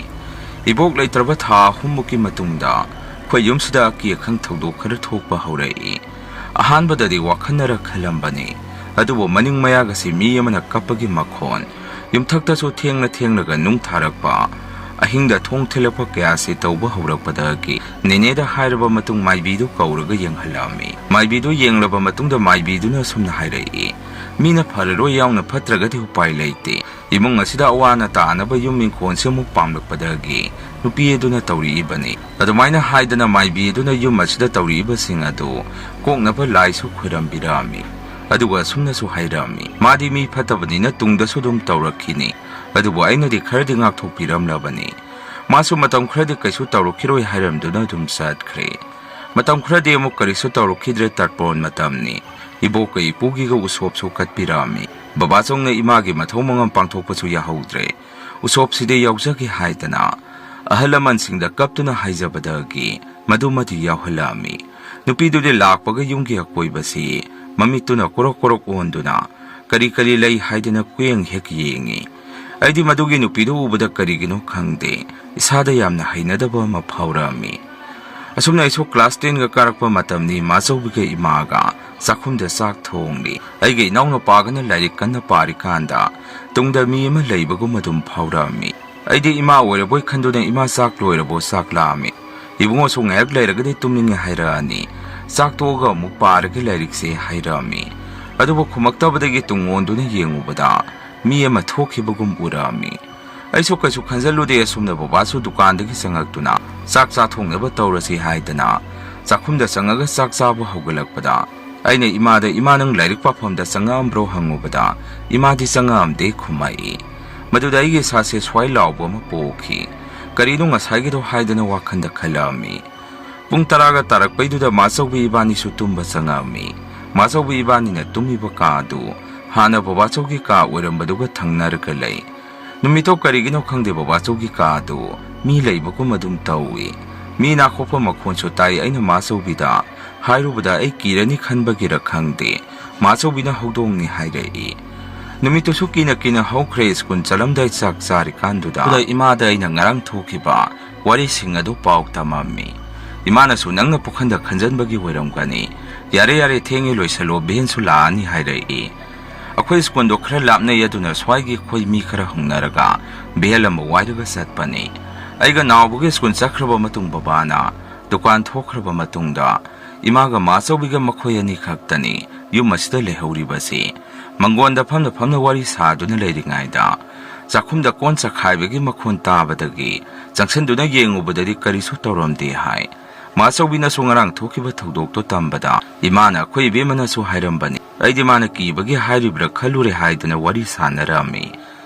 ꯏꯕꯣꯛ ꯂꯩꯇ꯭ꯔꯕ ꯊꯥ ꯑꯍꯨꯝꯃꯨꯛꯀꯤ ꯃꯇꯨꯡꯗ ꯑꯩꯈꯣꯏ ꯌꯨꯝꯁꯤꯗ ꯑꯀꯤ ꯑꯈꯪ ꯊꯧꯗꯣꯛ ꯈꯔ ꯊꯣꯛꯄ ꯍꯧꯔꯛꯏ꯫ ꯑꯍꯥꯟꯕꯗꯗꯤ ꯋꯥꯈꯟꯅꯔ ꯈꯜꯂꯝꯕꯅꯤ, ꯑꯗꯨꯕꯨ ꯃꯅꯤꯡ ꯃꯌꯥꯒꯁꯤ ꯃꯤ ꯑꯃꯅ ꯀꯞꯄꯒꯤ ꯃꯈꯣꯟ, ꯌꯨꯝꯊꯛꯇꯁꯨ ꯊꯦꯡꯅ ꯊꯦꯡꯅꯒ ꯅꯨꯡ ꯊꯥꯔꯛꯄ, ꯑꯍꯤꯡꯗ ꯊꯣꯡ ꯊꯤꯜꯂꯛꯄ ꯀꯌꯥꯁꯤ ꯇꯧꯕ ꯍꯧꯔꯛꯄꯗꯒꯤ ꯅꯦꯅꯦꯗ ꯍꯥꯏꯔꯕ ꯃꯇꯨꯡ ꯃꯥꯏꯕꯤꯗꯨ ꯀꯧꯔꯒ ꯌꯦꯡꯍꯜꯂꯝꯃꯤ꯫ ꯃꯥꯏꯕꯤꯗꯨ ꯌꯦꯡꯂꯕ ꯃꯇꯨꯡꯗ ꯃꯥꯏꯕꯤꯗꯨꯅ ꯑꯁꯨꯝꯅ ꯍꯥꯏꯔꯛꯏ, "ꯃꯤꯅ ꯐꯔꯔꯣꯏ ꯌꯥꯎꯅ ꯐꯠꯇ꯭ꯔꯒꯗꯤ ꯎꯄꯥꯏ ꯂꯩꯇꯦ꯫ ꯏꯃꯨꯡ ꯑꯁꯤꯗ ꯑꯋꯥ ꯑꯅꯥ ꯇꯥꯅꯕ ꯌꯨꯝ ꯏꯪꯈꯣꯜꯁꯤ ꯑꯃꯨꯛ ꯄꯥꯝꯂꯛꯄꯗꯒꯤ ꯅꯨꯄꯤ ꯑꯗꯨꯅ ꯇꯧꯔꯛꯏꯕꯅꯤ"꯫ ꯑꯗꯨꯃꯥꯏꯅ ꯍꯥꯏꯗꯅ ꯃꯥꯏꯕꯤ ꯑꯗꯨꯅ ꯌꯨꯝ ꯑꯁꯤꯗ ꯇꯧꯔꯛꯏꯕꯁꯤꯡ ꯑꯗꯨ ꯀꯣꯛꯅꯕ ꯂꯥꯏꯁꯨ ꯈꯣꯏꯔꯝꯕꯤꯔꯛꯑꯝꯃꯤ꯫ ꯑꯗꯨꯒ ꯑꯁꯨꯝꯅꯁꯨ ꯍꯥꯏꯔꯛꯑꯝꯃꯤ, "ꯃꯥꯗꯤ ꯃꯤ ꯐꯠꯇꯕꯅꯤꯅ ꯇꯨꯡꯗꯁꯨ ꯑꯗꯨꯝ ꯇꯧꯔꯛꯈꯤꯅꯤ꯫ ꯑꯗꯨꯕꯨ ꯑꯩꯅꯗꯤ ꯈꯔꯗꯤ ꯉꯥꯛꯊꯣꯛꯄꯤꯔꯝꯂꯕꯅꯤ꯫ ꯃꯥꯁꯨ ꯃꯇꯝ ꯈꯔꯗꯤ ꯀꯩꯁꯨ ꯇꯧꯔꯛꯈꯤꯔꯣꯏ" ꯍꯥꯏꯔꯝꯗꯨꯅ ꯑꯗꯨꯝ ꯆꯠꯈ꯭ꯔꯦ꯫ ꯃꯇꯝ ꯈꯔꯗꯤ ꯑꯃꯨꯛ ꯀꯔꯤꯁꯨ ꯇꯧꯔꯛꯈꯤꯗ꯭ꯔꯦ꯫ ꯇꯔꯄꯣꯟ ꯃꯇꯝꯅꯤ꯫ ꯏꯕꯣꯛꯀ ꯏꯄꯨꯒꯤꯒ ꯎꯁꯣꯞꯁꯨ ꯀꯠꯄꯤꯔꯛꯑꯝꯃꯤ꯫ ꯕꯕꯥꯆꯧꯅ ꯏꯃꯥꯒꯤ ꯃꯊꯧ ꯃꯉꯝ ꯄꯥꯡꯊꯣꯛꯄꯁꯨ ꯌꯥꯍꯧꯗ꯭ꯔꯦ꯫ ꯎꯁꯣꯞꯁꯤꯗꯤ ꯌꯥꯎꯖꯒꯦ ꯍꯥꯏꯗꯅ ꯑꯍꯜ ꯂꯃꯟꯁꯤꯡꯗ ꯀꯞꯇꯨꯅ ꯍꯥꯏꯖꯕꯗꯒꯤ ꯃꯗꯨꯃꯗꯤ ꯌꯥꯎꯍꯜꯂꯛꯑꯝꯃꯤ꯫ ꯅꯨꯄꯤꯗꯨꯗꯤ ꯂꯥꯛꯄꯒ ꯌꯨꯝꯒꯤ ꯑꯀꯣꯏꯕꯁꯤ ꯃꯃꯤꯠꯇꯨꯅ ꯀꯣꯔꯣꯛ ꯀꯣꯔꯣꯛ ꯑꯣꯟꯗꯨꯅ ꯀꯔꯤ ꯀꯔꯤ ꯂꯩ ꯍꯥꯏꯗꯅ ꯀꯨꯌꯦꯡ ꯍꯦꯛ ꯌꯦꯡꯉꯤ꯫ ꯑꯩꯗꯤ ꯃꯗꯨꯒꯤ ꯅꯨꯄꯤꯗꯨ ꯎꯕꯗ ꯀꯔꯤꯒꯤꯅꯣ ꯈꯪꯗꯦ, ꯏꯁꯥꯗ ꯌꯥꯝꯅ ꯍꯩꯅꯗꯕ ꯑꯃ ꯐꯥꯎꯔꯛꯑꯝꯃꯤ꯫ ꯑꯁꯨꯝꯅ ꯑꯩꯁꯨ class ten ꯒ ꯀꯥꯔꯛꯄ ꯃꯇꯝꯅꯤ꯫ ꯃꯥꯆꯧꯕꯤꯒ ꯏꯃꯥꯒ ꯆꯥꯛꯈꯨꯝꯗ ꯆꯥꯛ ꯊꯣꯡꯂꯤ꯫ ꯑꯩꯒꯤ ꯏꯅꯥꯎꯅꯨꯄꯥꯒꯅ ꯂꯥꯏꯔꯤꯛ ꯀꯟꯅ ꯄꯥꯔꯤꯀꯥꯟꯗ ꯇꯨꯡꯗ ꯃꯤ ꯑꯃ ꯂꯩꯕꯒꯨꯝ ꯑꯗꯨꯝ ꯐꯥꯎꯔꯛꯑꯝꯃꯤ꯫ ꯑꯩꯗꯤ ꯏꯃꯥ ꯑꯣꯏꯔꯕꯣꯏ ꯈꯟꯗꯨꯅ "ꯏꯃꯥ, ꯆꯥꯛ ꯂꯣꯏꯔꯕꯣ? ꯆꯥꯛ ꯂꯥꯝꯃꯤ꯫ ꯏꯕꯨꯡꯉꯣꯁꯨ ꯉꯥꯏꯍꯥꯛ ꯂꯩꯔꯒꯗꯤ ꯇꯨꯝꯅꯤꯡꯉꯦ ꯍꯥꯏꯔꯛꯑꯅꯤ꯫ ꯆꯥꯛ ꯇꯣꯛꯑꯒ ꯑꯃꯨꯛ ꯄꯥꯔꯒꯦ ꯂꯥꯏꯔꯤꯛꯁꯦ" ꯍꯥꯏꯔꯛꯑꯝꯃꯤ꯫ ꯑꯗꯨꯕꯨ ꯈꯨꯝꯃꯛꯇꯕꯗꯒꯤ ꯇꯨꯡ ꯑꯣꯟꯗꯨꯅ ꯌꯦꯡꯉꯨꯕꯗ ꯃꯤ ꯑꯃ ꯊꯣꯛꯈꯤꯕꯒꯨꯝ ꯎꯔꯛꯑꯝꯃꯤ꯫ ꯑꯩꯁꯨ ꯀꯩꯁꯨ ꯈꯟꯖꯜꯂꯨꯗꯦ꯫ ꯑꯁꯨꯝꯅ ꯕꯕꯥꯁꯨ ꯗꯨꯀꯥꯟꯗꯒꯤ ꯆꯪꯉꯛꯇꯨꯅ "ꯆꯥꯛ ꯆꯥꯊꯣꯛꯅꯕ ꯇꯧꯔꯁꯤ" ꯍꯥꯏꯗꯅ ꯆꯥꯛꯈꯨꯝꯗ ꯆꯪꯉꯒ ꯆꯥꯛ ꯆꯥꯕ ꯍꯧꯒꯠꯂꯛꯄꯗ ꯑꯩꯅ ꯏꯃꯥꯗ "ꯏꯃꯥ, ꯅꯪ ꯂꯥꯏꯔꯤꯛ ꯄꯥꯐꯝꯗ ꯆꯪꯉꯛꯑꯝꯕ꯭ꯔꯣ?" ꯍꯪꯉꯨꯕꯗ ꯏꯃꯥꯗꯤ "ꯆꯪꯉꯛꯑꯝꯗꯦ" ꯈꯨꯝꯃꯛꯏ꯫ ꯃꯗꯨꯗ ꯑꯩꯒꯤ ꯏꯁꯥꯁꯦ ꯁ꯭ꯋꯥꯏ ꯂꯥꯎꯕ ꯑꯃ ꯄꯣꯛꯈꯤ꯫ "ꯀꯔꯤꯅꯣ ꯉꯁꯥꯏꯒꯤꯗꯣ?" ꯍꯥꯏꯗꯅ ꯋꯥꯈꯜꯗ ꯈꯜꯂꯛꯑꯝꯃꯤ꯫ ꯄꯨꯡ ꯇꯔꯥꯒ ꯇꯥꯔꯛꯄꯩꯗꯨꯗ ꯃꯥꯆꯧꯕꯤ ꯏꯕꯥꯅꯤꯁꯨ ꯇꯨꯝꯕ ꯆꯪꯉꯛꯑꯝꯃꯤ꯫ ꯃꯥꯆꯧꯕꯤ ꯏꯕꯥꯅꯤꯅ ꯇꯨꯝꯃꯤꯕ ꯀꯥ ꯑꯗꯨ ꯍꯥꯟꯅ ꯕꯕꯥꯆꯧꯒꯤ ꯀꯥ ꯑꯣꯏꯔꯝꯕꯗꯨꯒ ꯊꯪꯅꯔꯒ ꯂꯩ꯫ ꯅꯨꯃꯤꯠꯇꯣ ꯀꯔꯤꯒꯤꯅꯣ ꯈꯪꯗꯦ, ꯕꯕꯥꯆꯧꯒꯤ ꯀꯥ ꯑꯗꯨ ꯃꯤ ꯂꯩꯕꯒꯨꯝ ꯑꯗꯨꯝ ꯇꯧꯏ꯫ ꯃꯤ ꯅꯥꯈꯣꯛꯄ ꯃꯈꯣꯟꯁꯨ ꯇꯥꯏ꯫ ꯑꯩꯅ ꯃꯥꯆꯧꯕꯤꯗ ꯍꯥꯏꯔꯨꯕꯗ ꯑꯩ ꯀꯤꯔꯅꯤ ꯈꯟꯕꯒꯤꯔ ꯈꯪꯗꯦ, ꯃꯥꯆꯧꯕꯤꯅ "ꯍꯧꯗꯣꯡꯅꯤ" ꯍꯥꯏꯔꯛꯏ꯫ ꯅꯨꯃꯤꯠꯇꯨꯁꯨ ꯀꯤꯅ ꯀꯤꯅ ꯍꯧꯈ꯭ꯔꯦ꯫ ꯁ꯭ꯀꯨꯜ ꯆꯠꯂꯝꯗꯥꯏ ꯆꯥꯛ ꯆꯥꯔꯤꯀꯥꯟꯗꯨꯗ ꯑꯗꯨꯗ ꯏꯃꯥꯗ ꯑꯩꯅ ꯉꯔꯥꯡ ꯊꯣꯛꯈꯤꯕ ꯋꯥꯔꯤꯁꯤꯡ ꯑꯗꯨ ꯄꯥꯎ ꯇꯝꯃꯝꯃꯤ꯫ ꯏꯃꯥꯅꯁꯨ "ꯅꯪꯅ ꯄꯨꯈꯟꯗ ꯈꯟꯖꯟꯕꯒꯤ ꯑꯣꯏꯔꯝꯒꯅꯤ꯫ ꯌꯥꯔꯦ, ꯌꯥꯔꯦ, ꯊꯦꯡꯉꯦ, ꯂꯣꯏꯁꯜꯂꯣ, ꯚꯦꯟꯁꯨ ꯂꯥꯛꯑꯅꯤ" ꯍꯥꯏꯔꯛꯏ꯫ ꯑꯩꯈꯣꯏ ꯁ꯭ꯀꯨꯜꯗꯣ ꯈꯔ ꯂꯥꯞꯅꯩ, ꯑꯗꯨꯅ ꯁ꯭ꯋꯥꯏꯒꯤ ꯑꯩꯈꯣꯏ ꯃꯤ ꯈꯔ ꯍꯧꯅꯔꯒ ꯚꯦꯟ ꯑꯃ ꯋꯥꯏꯔꯒ ꯆꯠꯄꯅꯤ꯫ ꯑꯩꯒ ꯅꯥꯎꯕꯒ ꯁ꯭ꯀꯨꯜ ꯆꯠꯈ꯭ꯔꯕ ꯃꯇꯨꯡ ꯕꯕꯥꯅ ꯗꯨꯀꯥꯟ ꯊꯣꯛꯈ꯭ꯔꯕ ꯃꯇꯨꯡꯗ ꯏꯃꯥꯒ ꯃꯥꯆꯧꯕꯤꯒ ꯃꯈꯣꯏ ꯑꯅꯤ ꯈꯛꯇꯅꯤ ꯌꯨꯝ ꯑꯁꯤꯗ ꯂꯩꯍꯧꯔꯤꯕꯁꯤ꯫ ꯃꯪꯒꯣꯟꯗ ꯐꯝꯅ ꯐꯝꯅ ꯋꯥꯔꯤ ꯁꯥꯗꯨꯅ ꯂꯩꯔꯤꯉꯩꯗ ꯆꯥꯛꯈꯨꯝꯗ ꯀꯣꯟ ꯆꯈꯥꯏꯕꯒꯤ ꯃꯈꯣꯟ ꯇꯥꯕꯗꯒꯤ ꯆꯪꯁꯤꯟꯗꯨꯅ ꯌꯦꯡꯉꯨꯕꯗꯗꯤ ꯀꯔꯤꯁꯨ ꯇꯧꯔꯝꯗꯦ ꯍꯥꯏ꯫ ꯃꯥꯆꯧꯕꯤꯅꯁꯨ ꯉꯔꯥꯡ ꯊꯣꯛꯈꯤꯕ ꯊꯧꯗꯣꯛꯇꯣ ꯇꯝꯕꯗ ꯏꯃꯥꯅ "ꯑꯩꯈꯣꯏ ꯏꯕꯦꯝꯃꯅꯁꯨ ꯍꯥꯏꯔꯝꯕꯅꯤ, ꯑꯩꯗꯤ ꯃꯥꯅ ꯀꯤꯕꯒꯤ ꯍꯥꯏꯔꯤꯕ꯭ꯔꯥ ꯈꯜꯂꯨꯔꯦ" ꯍꯥꯏꯗꯨꯅ ꯋꯥꯔꯤ ꯁꯥꯟꯅꯔꯝꯃꯤ꯫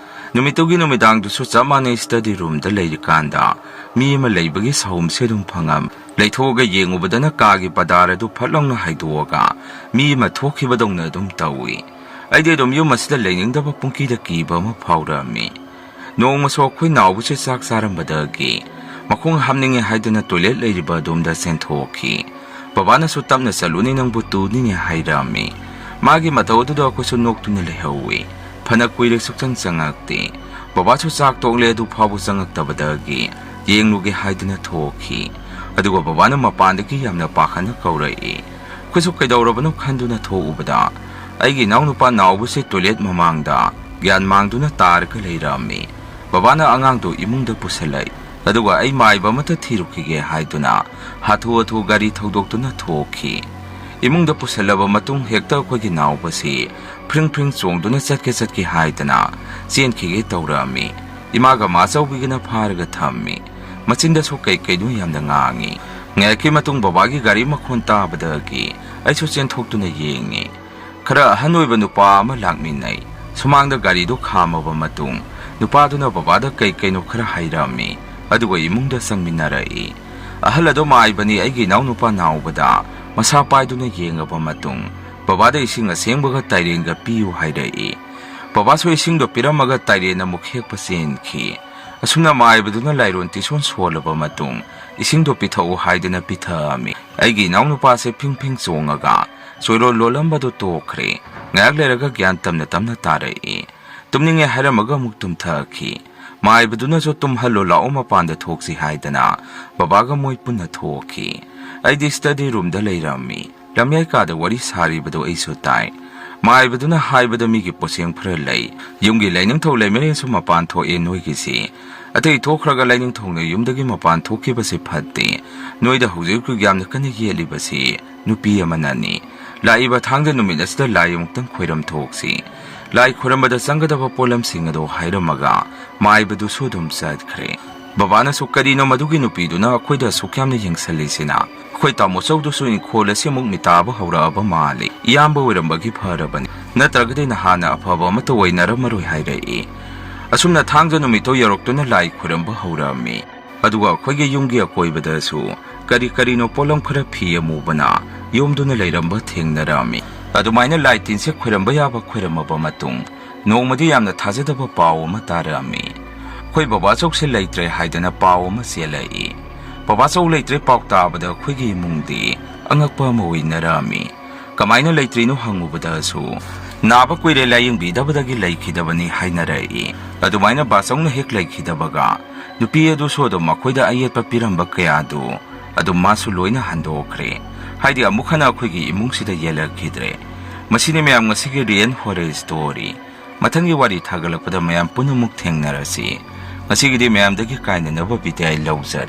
ꯅꯨꯃꯤꯠꯇꯨꯒꯤ ꯅꯨꯃꯤꯗꯥꯡꯗꯨꯁꯨ ꯆꯞ ꯃꯥꯟꯅꯩ꯫ Study roomꯗ ꯂꯩꯔꯤꯀꯥꯟꯗ ꯃꯤ ꯑꯃ ꯂꯩꯕꯒꯤ ꯁꯥꯍꯨꯝꯁꯦ ꯑꯗꯨꯝ ꯐꯪꯉꯝ꯫ ꯂꯩꯊꯣꯛꯑꯒ ꯌꯦꯡꯉꯨꯕꯗꯅ ꯀꯥꯒꯤ ꯄꯗꯥꯔ ꯑꯗꯨ ꯐꯠ ꯂꯥꯎꯅ ꯍꯥꯏꯗꯣꯛꯑꯒ ꯃꯤ ꯑꯃ ꯊꯣꯛꯈꯤꯕꯗꯧꯅ ꯑꯗꯨꯝ ꯇꯧꯏ꯫ ꯑꯩꯗꯤ ꯑꯗꯨꯝ ꯌꯨꯝ ꯑꯁꯤꯗ ꯂꯩꯅꯤꯡꯗꯕ ꯄꯨꯡꯀꯤꯗ ꯀꯤꯕ ꯑꯃ ꯐꯥꯎꯔꯛꯑꯝꯃꯤ꯫ ꯅꯣꯡꯃꯁꯨ ꯑꯩꯈꯣꯏ ꯅꯥꯎꯕꯁꯦ ꯆꯥꯛ ꯆꯥꯔꯝꯕꯗꯒꯤ ꯃꯈꯣꯡ ꯍꯥꯝꯅꯤꯡꯉꯦ ꯍꯥꯏꯗꯨꯅ toilet ꯂꯩꯔꯤꯕ ꯑꯗꯣꯝꯗ ꯆꯦꯟꯊꯣꯛꯈꯤ꯫ ꯕꯕꯥꯅꯁꯨ "ꯇꯞꯅ ꯆꯠꯂꯨꯅꯦ, ꯅꯪꯕꯨ ꯇꯨꯅꯤꯅꯦ" ꯍꯥꯏꯔꯝꯃꯤ꯫ ꯃꯥꯒꯤ ꯃꯇꯧ ꯑꯗꯨꯗ ꯑꯩꯈꯣꯏꯁꯨ ꯅꯣꯛꯇꯨꯅ ꯂꯩꯍꯧꯏ꯫ ꯐꯅ ꯀꯨꯏꯔꯦ ꯁꯨꯛꯆꯪ ꯆꯪꯉꯛꯇꯦ꯫ ꯕꯕꯥꯁꯨ ꯆꯥꯛ ꯇꯣꯛꯂꯦ ꯑꯗꯨ ꯐꯥꯎꯕ ꯆꯪꯉꯛꯇꯕꯗꯒꯤ ꯌꯦꯡꯂꯨꯒꯦ ꯍꯥꯏꯗꯨꯅ ꯊꯣꯛꯈꯤ꯫ ꯑꯗꯨꯒ ꯕꯕꯥꯅ ꯃꯄꯥꯟꯗꯒꯤ ꯌꯥꯝꯅ ꯄꯥꯈꯠꯅ ꯀꯧꯔꯛꯏ꯫ ꯑꯩꯈꯣꯏꯁꯨ ꯀꯩꯗꯧꯔꯕꯅꯣ ꯈꯟꯗꯨꯅ ꯊꯣꯛꯎꯕꯗ ꯑꯩꯒꯤ ꯏꯅꯥꯎꯅꯨꯄꯥ ꯅꯥꯎꯕꯁꯦ toilet ꯃꯃꯥꯡꯗ ꯒ꯭ꯌꯥꯟ ꯃꯥꯡꯗꯨꯅ ꯇꯥꯔꯒ ꯂꯩꯔꯝꯃꯤ꯫ ꯕꯕꯥꯅ ꯑꯉꯥꯡꯗꯨ ꯏꯃꯨꯡꯗ ꯄꯨꯁꯤꯜꯂꯛꯏ꯫ ꯑꯗꯨꯒ ꯑꯩ ꯃꯥꯏꯕ ꯑꯃꯠꯇ ꯊꯤꯔꯨꯈꯤꯒꯦ ꯍꯥꯏꯗꯨꯅ ꯍꯥꯊꯨ ꯍꯥꯊꯨ ꯒꯥꯔꯤ ꯊꯧꯗꯣꯛꯇꯨꯅ ꯊꯣꯛꯈꯤ꯫ ꯏꯃꯨꯡꯗ ꯄꯨꯁꯤꯜꯂꯕ ꯃꯇꯨꯡ ꯍꯦꯛꯇ ꯑꯩꯈꯣꯏꯒꯤ ꯅꯥꯎꯕꯁꯤ ꯐ꯭ꯔꯤꯡ ꯐ꯭ꯔꯤꯡ ꯆꯣꯡꯗꯨꯅ ꯆꯠꯀꯦ ꯆꯠꯀꯦ ꯍꯥꯏꯗꯅ ꯆꯦꯟꯈꯤꯒꯦ ꯇꯧꯔꯛꯑꯝꯃꯤ꯫ ꯏꯃꯥꯒ ꯃꯥꯆꯧꯕꯤꯒꯅ ꯐꯥꯔꯒ ꯊꯝꯃꯤ꯫ ꯃꯆꯤꯟꯗꯁꯨ ꯀꯩ ꯀꯩꯅꯣ ꯌꯥꯝꯅ ꯉꯥꯡꯉꯤ꯫ ꯉꯥꯏꯍꯥꯛꯀꯤ ꯃꯇꯨꯡ ꯕꯕꯥꯒꯤ ꯒꯥꯔꯤ ꯃꯈꯣꯟ ꯇꯥꯕꯗꯒꯤ ꯑꯩꯁꯨ ꯆꯦꯟꯊꯣꯛꯇꯨꯅ ꯌꯦꯡꯉꯤ꯫ ꯈꯔ ꯑꯍꯟ ꯑꯣꯏꯕ ꯅꯨꯄꯥ ꯑꯃ ꯂꯥꯛꯃꯤꯟꯅꯩ꯫ ꯁꯨꯃꯥꯡꯗ ꯒꯥꯔꯤꯗꯨ ꯈꯥꯝꯃꯕ ꯃꯇꯨꯡ ꯅꯨꯄꯥꯗꯨꯅ ꯕꯕꯥꯗ ꯀꯩ ꯀꯩꯅꯣ ꯈꯔ ꯍꯥꯏꯔꯝꯃꯤ꯫ ꯑꯗꯨꯒ ꯏꯃꯨꯡꯗ ꯆꯪꯃꯤꯟꯅꯔꯛꯏ꯫ ꯑꯍꯜ ꯑꯗꯨ ꯃꯥꯏꯕꯅꯤ ꯑꯩꯒꯤ ꯏꯅꯥꯎꯅꯨꯄꯥ ꯅꯥꯎꯕꯗ ꯃꯁꯥ ꯄꯥꯏꯗꯨꯅ ꯌꯦꯡꯉꯕ ꯃꯇꯨꯡ ꯕꯕꯥꯗ ꯏꯁꯤꯡ ꯑꯁꯦꯡꯕꯒ ꯇꯥꯏꯔꯦꯟꯒ ꯄꯤꯌꯨ ꯍꯥꯏꯔꯛꯏ꯫ ꯕꯕꯥꯁꯨ ꯏꯁꯤꯡꯗꯣ ꯄꯤꯔꯝꯃꯒ ꯇꯥꯏꯔꯦꯟ ꯑꯃꯨꯛ ꯍꯦꯛꯄ ꯆꯦꯟꯈꯤ꯫ ꯑꯁꯨꯝꯅ ꯃꯥꯏꯕꯗꯨꯅ ꯂꯥꯏꯔꯣꯟ ꯇꯤꯁꯣꯟ ꯁꯣꯜꯂꯕ ꯃꯇꯨꯡ ꯏꯁꯤꯡꯗꯣ ꯄꯤꯊꯛꯎ ꯍꯥꯏꯗꯨꯅ ꯄꯤꯊꯛꯑꯝꯃꯤ꯫ ꯑꯩꯒꯤ ꯏꯅꯥꯎꯅꯨꯄꯥꯁꯦ ꯐꯤꯡ ꯐꯤꯡ ꯆꯣꯡꯉꯒ ꯆꯣꯏꯔꯣꯜ ꯂꯣꯜꯂꯝꯕꯗꯨ ꯇꯣꯛꯈ꯭ꯔꯦ꯫ ꯉꯥꯏꯍꯥꯛ ꯂꯩꯔꯒ ꯒ꯭ꯌꯥꯟ ꯇꯞꯅ ꯇꯞꯅ ꯇꯥꯔꯛꯏ꯫ ꯇꯨꯝꯅꯤꯡꯉꯦ ꯍꯥꯏꯔꯝꯃꯒ ꯑꯃꯨꯛ ꯇꯨꯝꯊꯈꯤ꯫ ꯃꯥꯏꯕꯗꯨꯅꯁꯨ "ꯇꯨꯝꯍꯜꯂꯣ, ꯂꯥꯛꯑꯣ, ꯃꯄꯥꯟꯗ ꯊꯣꯛꯁꯤ" ꯍꯥꯏꯗꯅ ꯕꯕꯥꯒ ꯃꯣꯏ ꯄꯨꯟꯅ ꯊꯣꯛꯈꯤ꯫ ꯑꯩꯗꯤ study roomꯗ ꯂꯩꯔꯝꯃꯤ꯫ ꯂꯝꯌꯥꯏ ꯀꯥꯗ ꯋꯥꯔꯤ ꯁꯥꯔꯤꯕꯗꯨ ꯑꯩꯁꯨ ꯇꯥꯏ꯫ ꯃꯥꯏꯕꯗꯨꯅ ꯍꯥꯏꯕꯗ ꯃꯤꯒꯤ ꯄꯣꯠꯁꯦꯝ ꯈꯔ ꯂꯩ꯫ ꯌꯨꯝꯒꯤ ꯂꯥꯏꯅꯤꯡꯊꯧ ꯂꯩꯃꯔꯦꯟꯁꯨ ꯃꯄꯥꯟ ꯊꯣꯛꯑꯦ ꯅꯣꯏꯒꯤꯁꯤ꯫ ꯑꯇꯩ ꯊꯣꯛꯈ꯭ꯔꯒ ꯂꯥꯏꯅꯤꯡꯊꯧꯅ ꯌꯨꯝꯗꯒꯤ ꯃꯄꯥꯟ ꯊꯣꯛꯈꯤꯕꯁꯤ ꯐꯠꯇꯦ꯫ ꯅꯣꯏꯗ ꯍꯧꯖꯤꯛ ꯍꯧꯖꯤꯛ ꯌꯥꯝꯅ ꯀꯟꯅ ꯌꯦꯠꯂꯤꯕꯁꯤ ꯅꯨꯄꯤ ꯑꯃꯅꯅꯤ꯫ ꯂꯥꯛꯏꯕ ꯊꯥꯡꯖ ꯅꯨꯃꯤꯠ ꯑꯁꯤꯗ ꯂꯥꯏ ꯑꯃꯨꯛꯇꯪ ꯈꯣꯏꯔꯝ ꯊꯣꯛꯁꯤ꯫ ꯂꯥꯏ ꯈꯣꯏꯔꯝꯕꯗ ꯆꯪꯒꯗꯕ ꯄꯣꯠꯂꯝꯁꯤꯡ ꯑꯗꯨ ꯍꯥꯏꯔꯝꯃꯒ ꯃꯥꯏꯕꯗꯨꯁꯨ ꯑꯗꯨꯝ ꯆꯠꯈ꯭ꯔꯦ꯫ ꯕꯕꯥꯅꯁꯨ "ꯀꯔꯤꯅꯣ ꯃꯗꯨꯒꯤ ꯅꯨꯄꯤꯗꯨꯅ ꯑꯩꯈꯣꯏꯗ ꯑꯁꯨꯛ ꯌꯥꯝꯅ ꯌꯦꯡꯁꯜꯂꯤꯁꯤꯅ? ꯑꯩꯈꯣꯏ ꯇꯥꯃꯣꯆꯧꯗꯨꯁꯨ ꯏꯪꯈꯣꯜ ꯑꯁꯤꯃꯨꯛ ꯃꯤꯇꯥꯕ ꯍꯧꯔꯛꯑꯕ ꯃꯥꯜꯂꯤ꯫ ꯏꯌꯥꯝꯕ ꯑꯣꯏꯔꯝꯕꯒꯤ ꯐꯔꯕꯅꯤ, ꯅꯠꯇ꯭ꯔꯒꯗꯤ ꯅꯍꯥꯟꯅ ꯑꯐꯕ ꯑꯃꯠꯇ ꯑꯣꯏꯅꯔꯝꯃꯔꯣꯏ" ꯍꯥꯏꯔꯛꯏ꯫ ꯑꯁꯨꯝꯅ ꯊꯥꯡꯖ ꯅꯨꯃꯤꯠꯇꯣ ꯌꯧꯔꯛꯇꯨꯅ ꯂꯥꯏ ꯈꯣꯏꯔꯝꯕ ꯍꯧꯔꯛꯑꯝꯃꯤ꯫ ꯑꯗꯨꯒ ꯑꯩꯈꯣꯏꯒꯤ ꯌꯨꯝꯒꯤ ꯑꯀꯣꯏꯕꯗꯁꯨ ꯀꯔꯤ ꯀꯔꯤꯅꯣ ꯄꯣꯠꯂꯝ ꯈꯔ ꯐꯤ ꯑꯃꯨꯕꯅ ꯌꯣꯝꯗꯨꯅ ꯂꯩꯔꯝꯕ ꯊꯦꯡꯅꯔꯝꯃꯤ꯫ ꯑꯗꯨꯃꯥꯏꯅ ꯂꯥꯏ ꯇꯤꯟꯁꯦ ꯈꯣꯏꯔꯝꯕ ꯌꯥꯕ ꯈꯣꯏꯔꯝꯃꯕ ꯃꯇꯨꯡ ꯅꯣꯡꯃꯗꯤ ꯌꯥꯝꯅ ꯊꯥꯖꯗꯕ ꯄꯥꯎ ꯑꯃ ꯇꯥꯔꯛꯑꯝꯃꯤ꯫ ꯑꯩꯈꯣꯏ ꯕꯕꯥꯆꯧꯁꯦ ꯂꯩꯇ꯭ꯔꯦ ꯍꯥꯏꯗꯅ ꯄꯥꯎ ꯑꯃ ꯆꯦꯜꯂꯛꯏ꯫ ꯕꯕꯥꯆꯧ ꯂꯩꯇ꯭ꯔꯦ ꯄꯥꯎ ꯇꯥꯕꯗ ꯑꯩꯈꯣꯏꯒꯤ ꯏꯃꯨꯡꯗꯤ ꯑꯉꯛꯄ ꯑꯃ ꯑꯣꯏꯅꯔꯝꯃꯤ꯫ ꯀꯃꯥꯏꯅ ꯂꯩꯇ꯭ꯔꯤꯅꯣ ꯍꯪꯉꯨꯕꯗꯁꯨ, "ꯅꯥꯕ ꯀꯨꯏꯔꯦ, ꯂꯥꯌꯦꯡꯕꯤꯗꯕꯗꯒꯤ ꯂꯩꯈꯤꯗꯕꯅꯤ" ꯍꯥꯏꯅꯔꯛꯏ꯫ ꯑꯗꯨꯃꯥꯏꯅ ꯕꯥꯆꯧꯅ ꯍꯦꯛ ꯂꯩꯈꯤꯗꯕꯒ, ꯅꯨꯄꯤ ꯑꯗꯨꯁꯨ ꯑꯗꯨꯝ ꯃꯈꯣꯏꯗ ꯑꯌꯦꯠꯄ ꯄꯤꯔꯝꯕ ꯀꯌꯥꯗꯨ ꯑꯗꯨꯝ ꯃꯥꯁꯨ ꯂꯣꯏꯅ ꯍꯟꯗꯣꯛꯈ꯭ꯔꯦ꯫ ꯍꯥꯏꯗꯤ, ꯑꯃꯨꯛ ꯍꯟꯅ ꯑꯩꯈꯣꯏꯒꯤ ꯏꯃꯨꯡꯁꯤꯗ ꯌꯦꯜꯂꯛꯈꯤꯗ꯭ꯔꯦ꯫ ꯃꯁꯤꯅꯤ ꯃꯌꯥꯝ ꯉꯁꯤꯒꯤ real horror story꯫ ꯃꯊꯪꯒꯤ ꯋꯥꯔꯤ ꯊꯥꯒꯠꯂꯛꯄꯗ ꯃꯌꯥꯝ ꯄꯨꯟꯅꯃꯨꯛ ꯊꯦꯡꯅꯔꯁꯤ꯫ ꯉꯁꯤꯒꯤꯗꯤ ꯃꯌꯥꯝꯗꯒꯤ ꯀꯥꯏꯅꯅꯕ ꯕꯤꯗꯥꯏ ꯂꯧꯖꯔꯤ꯫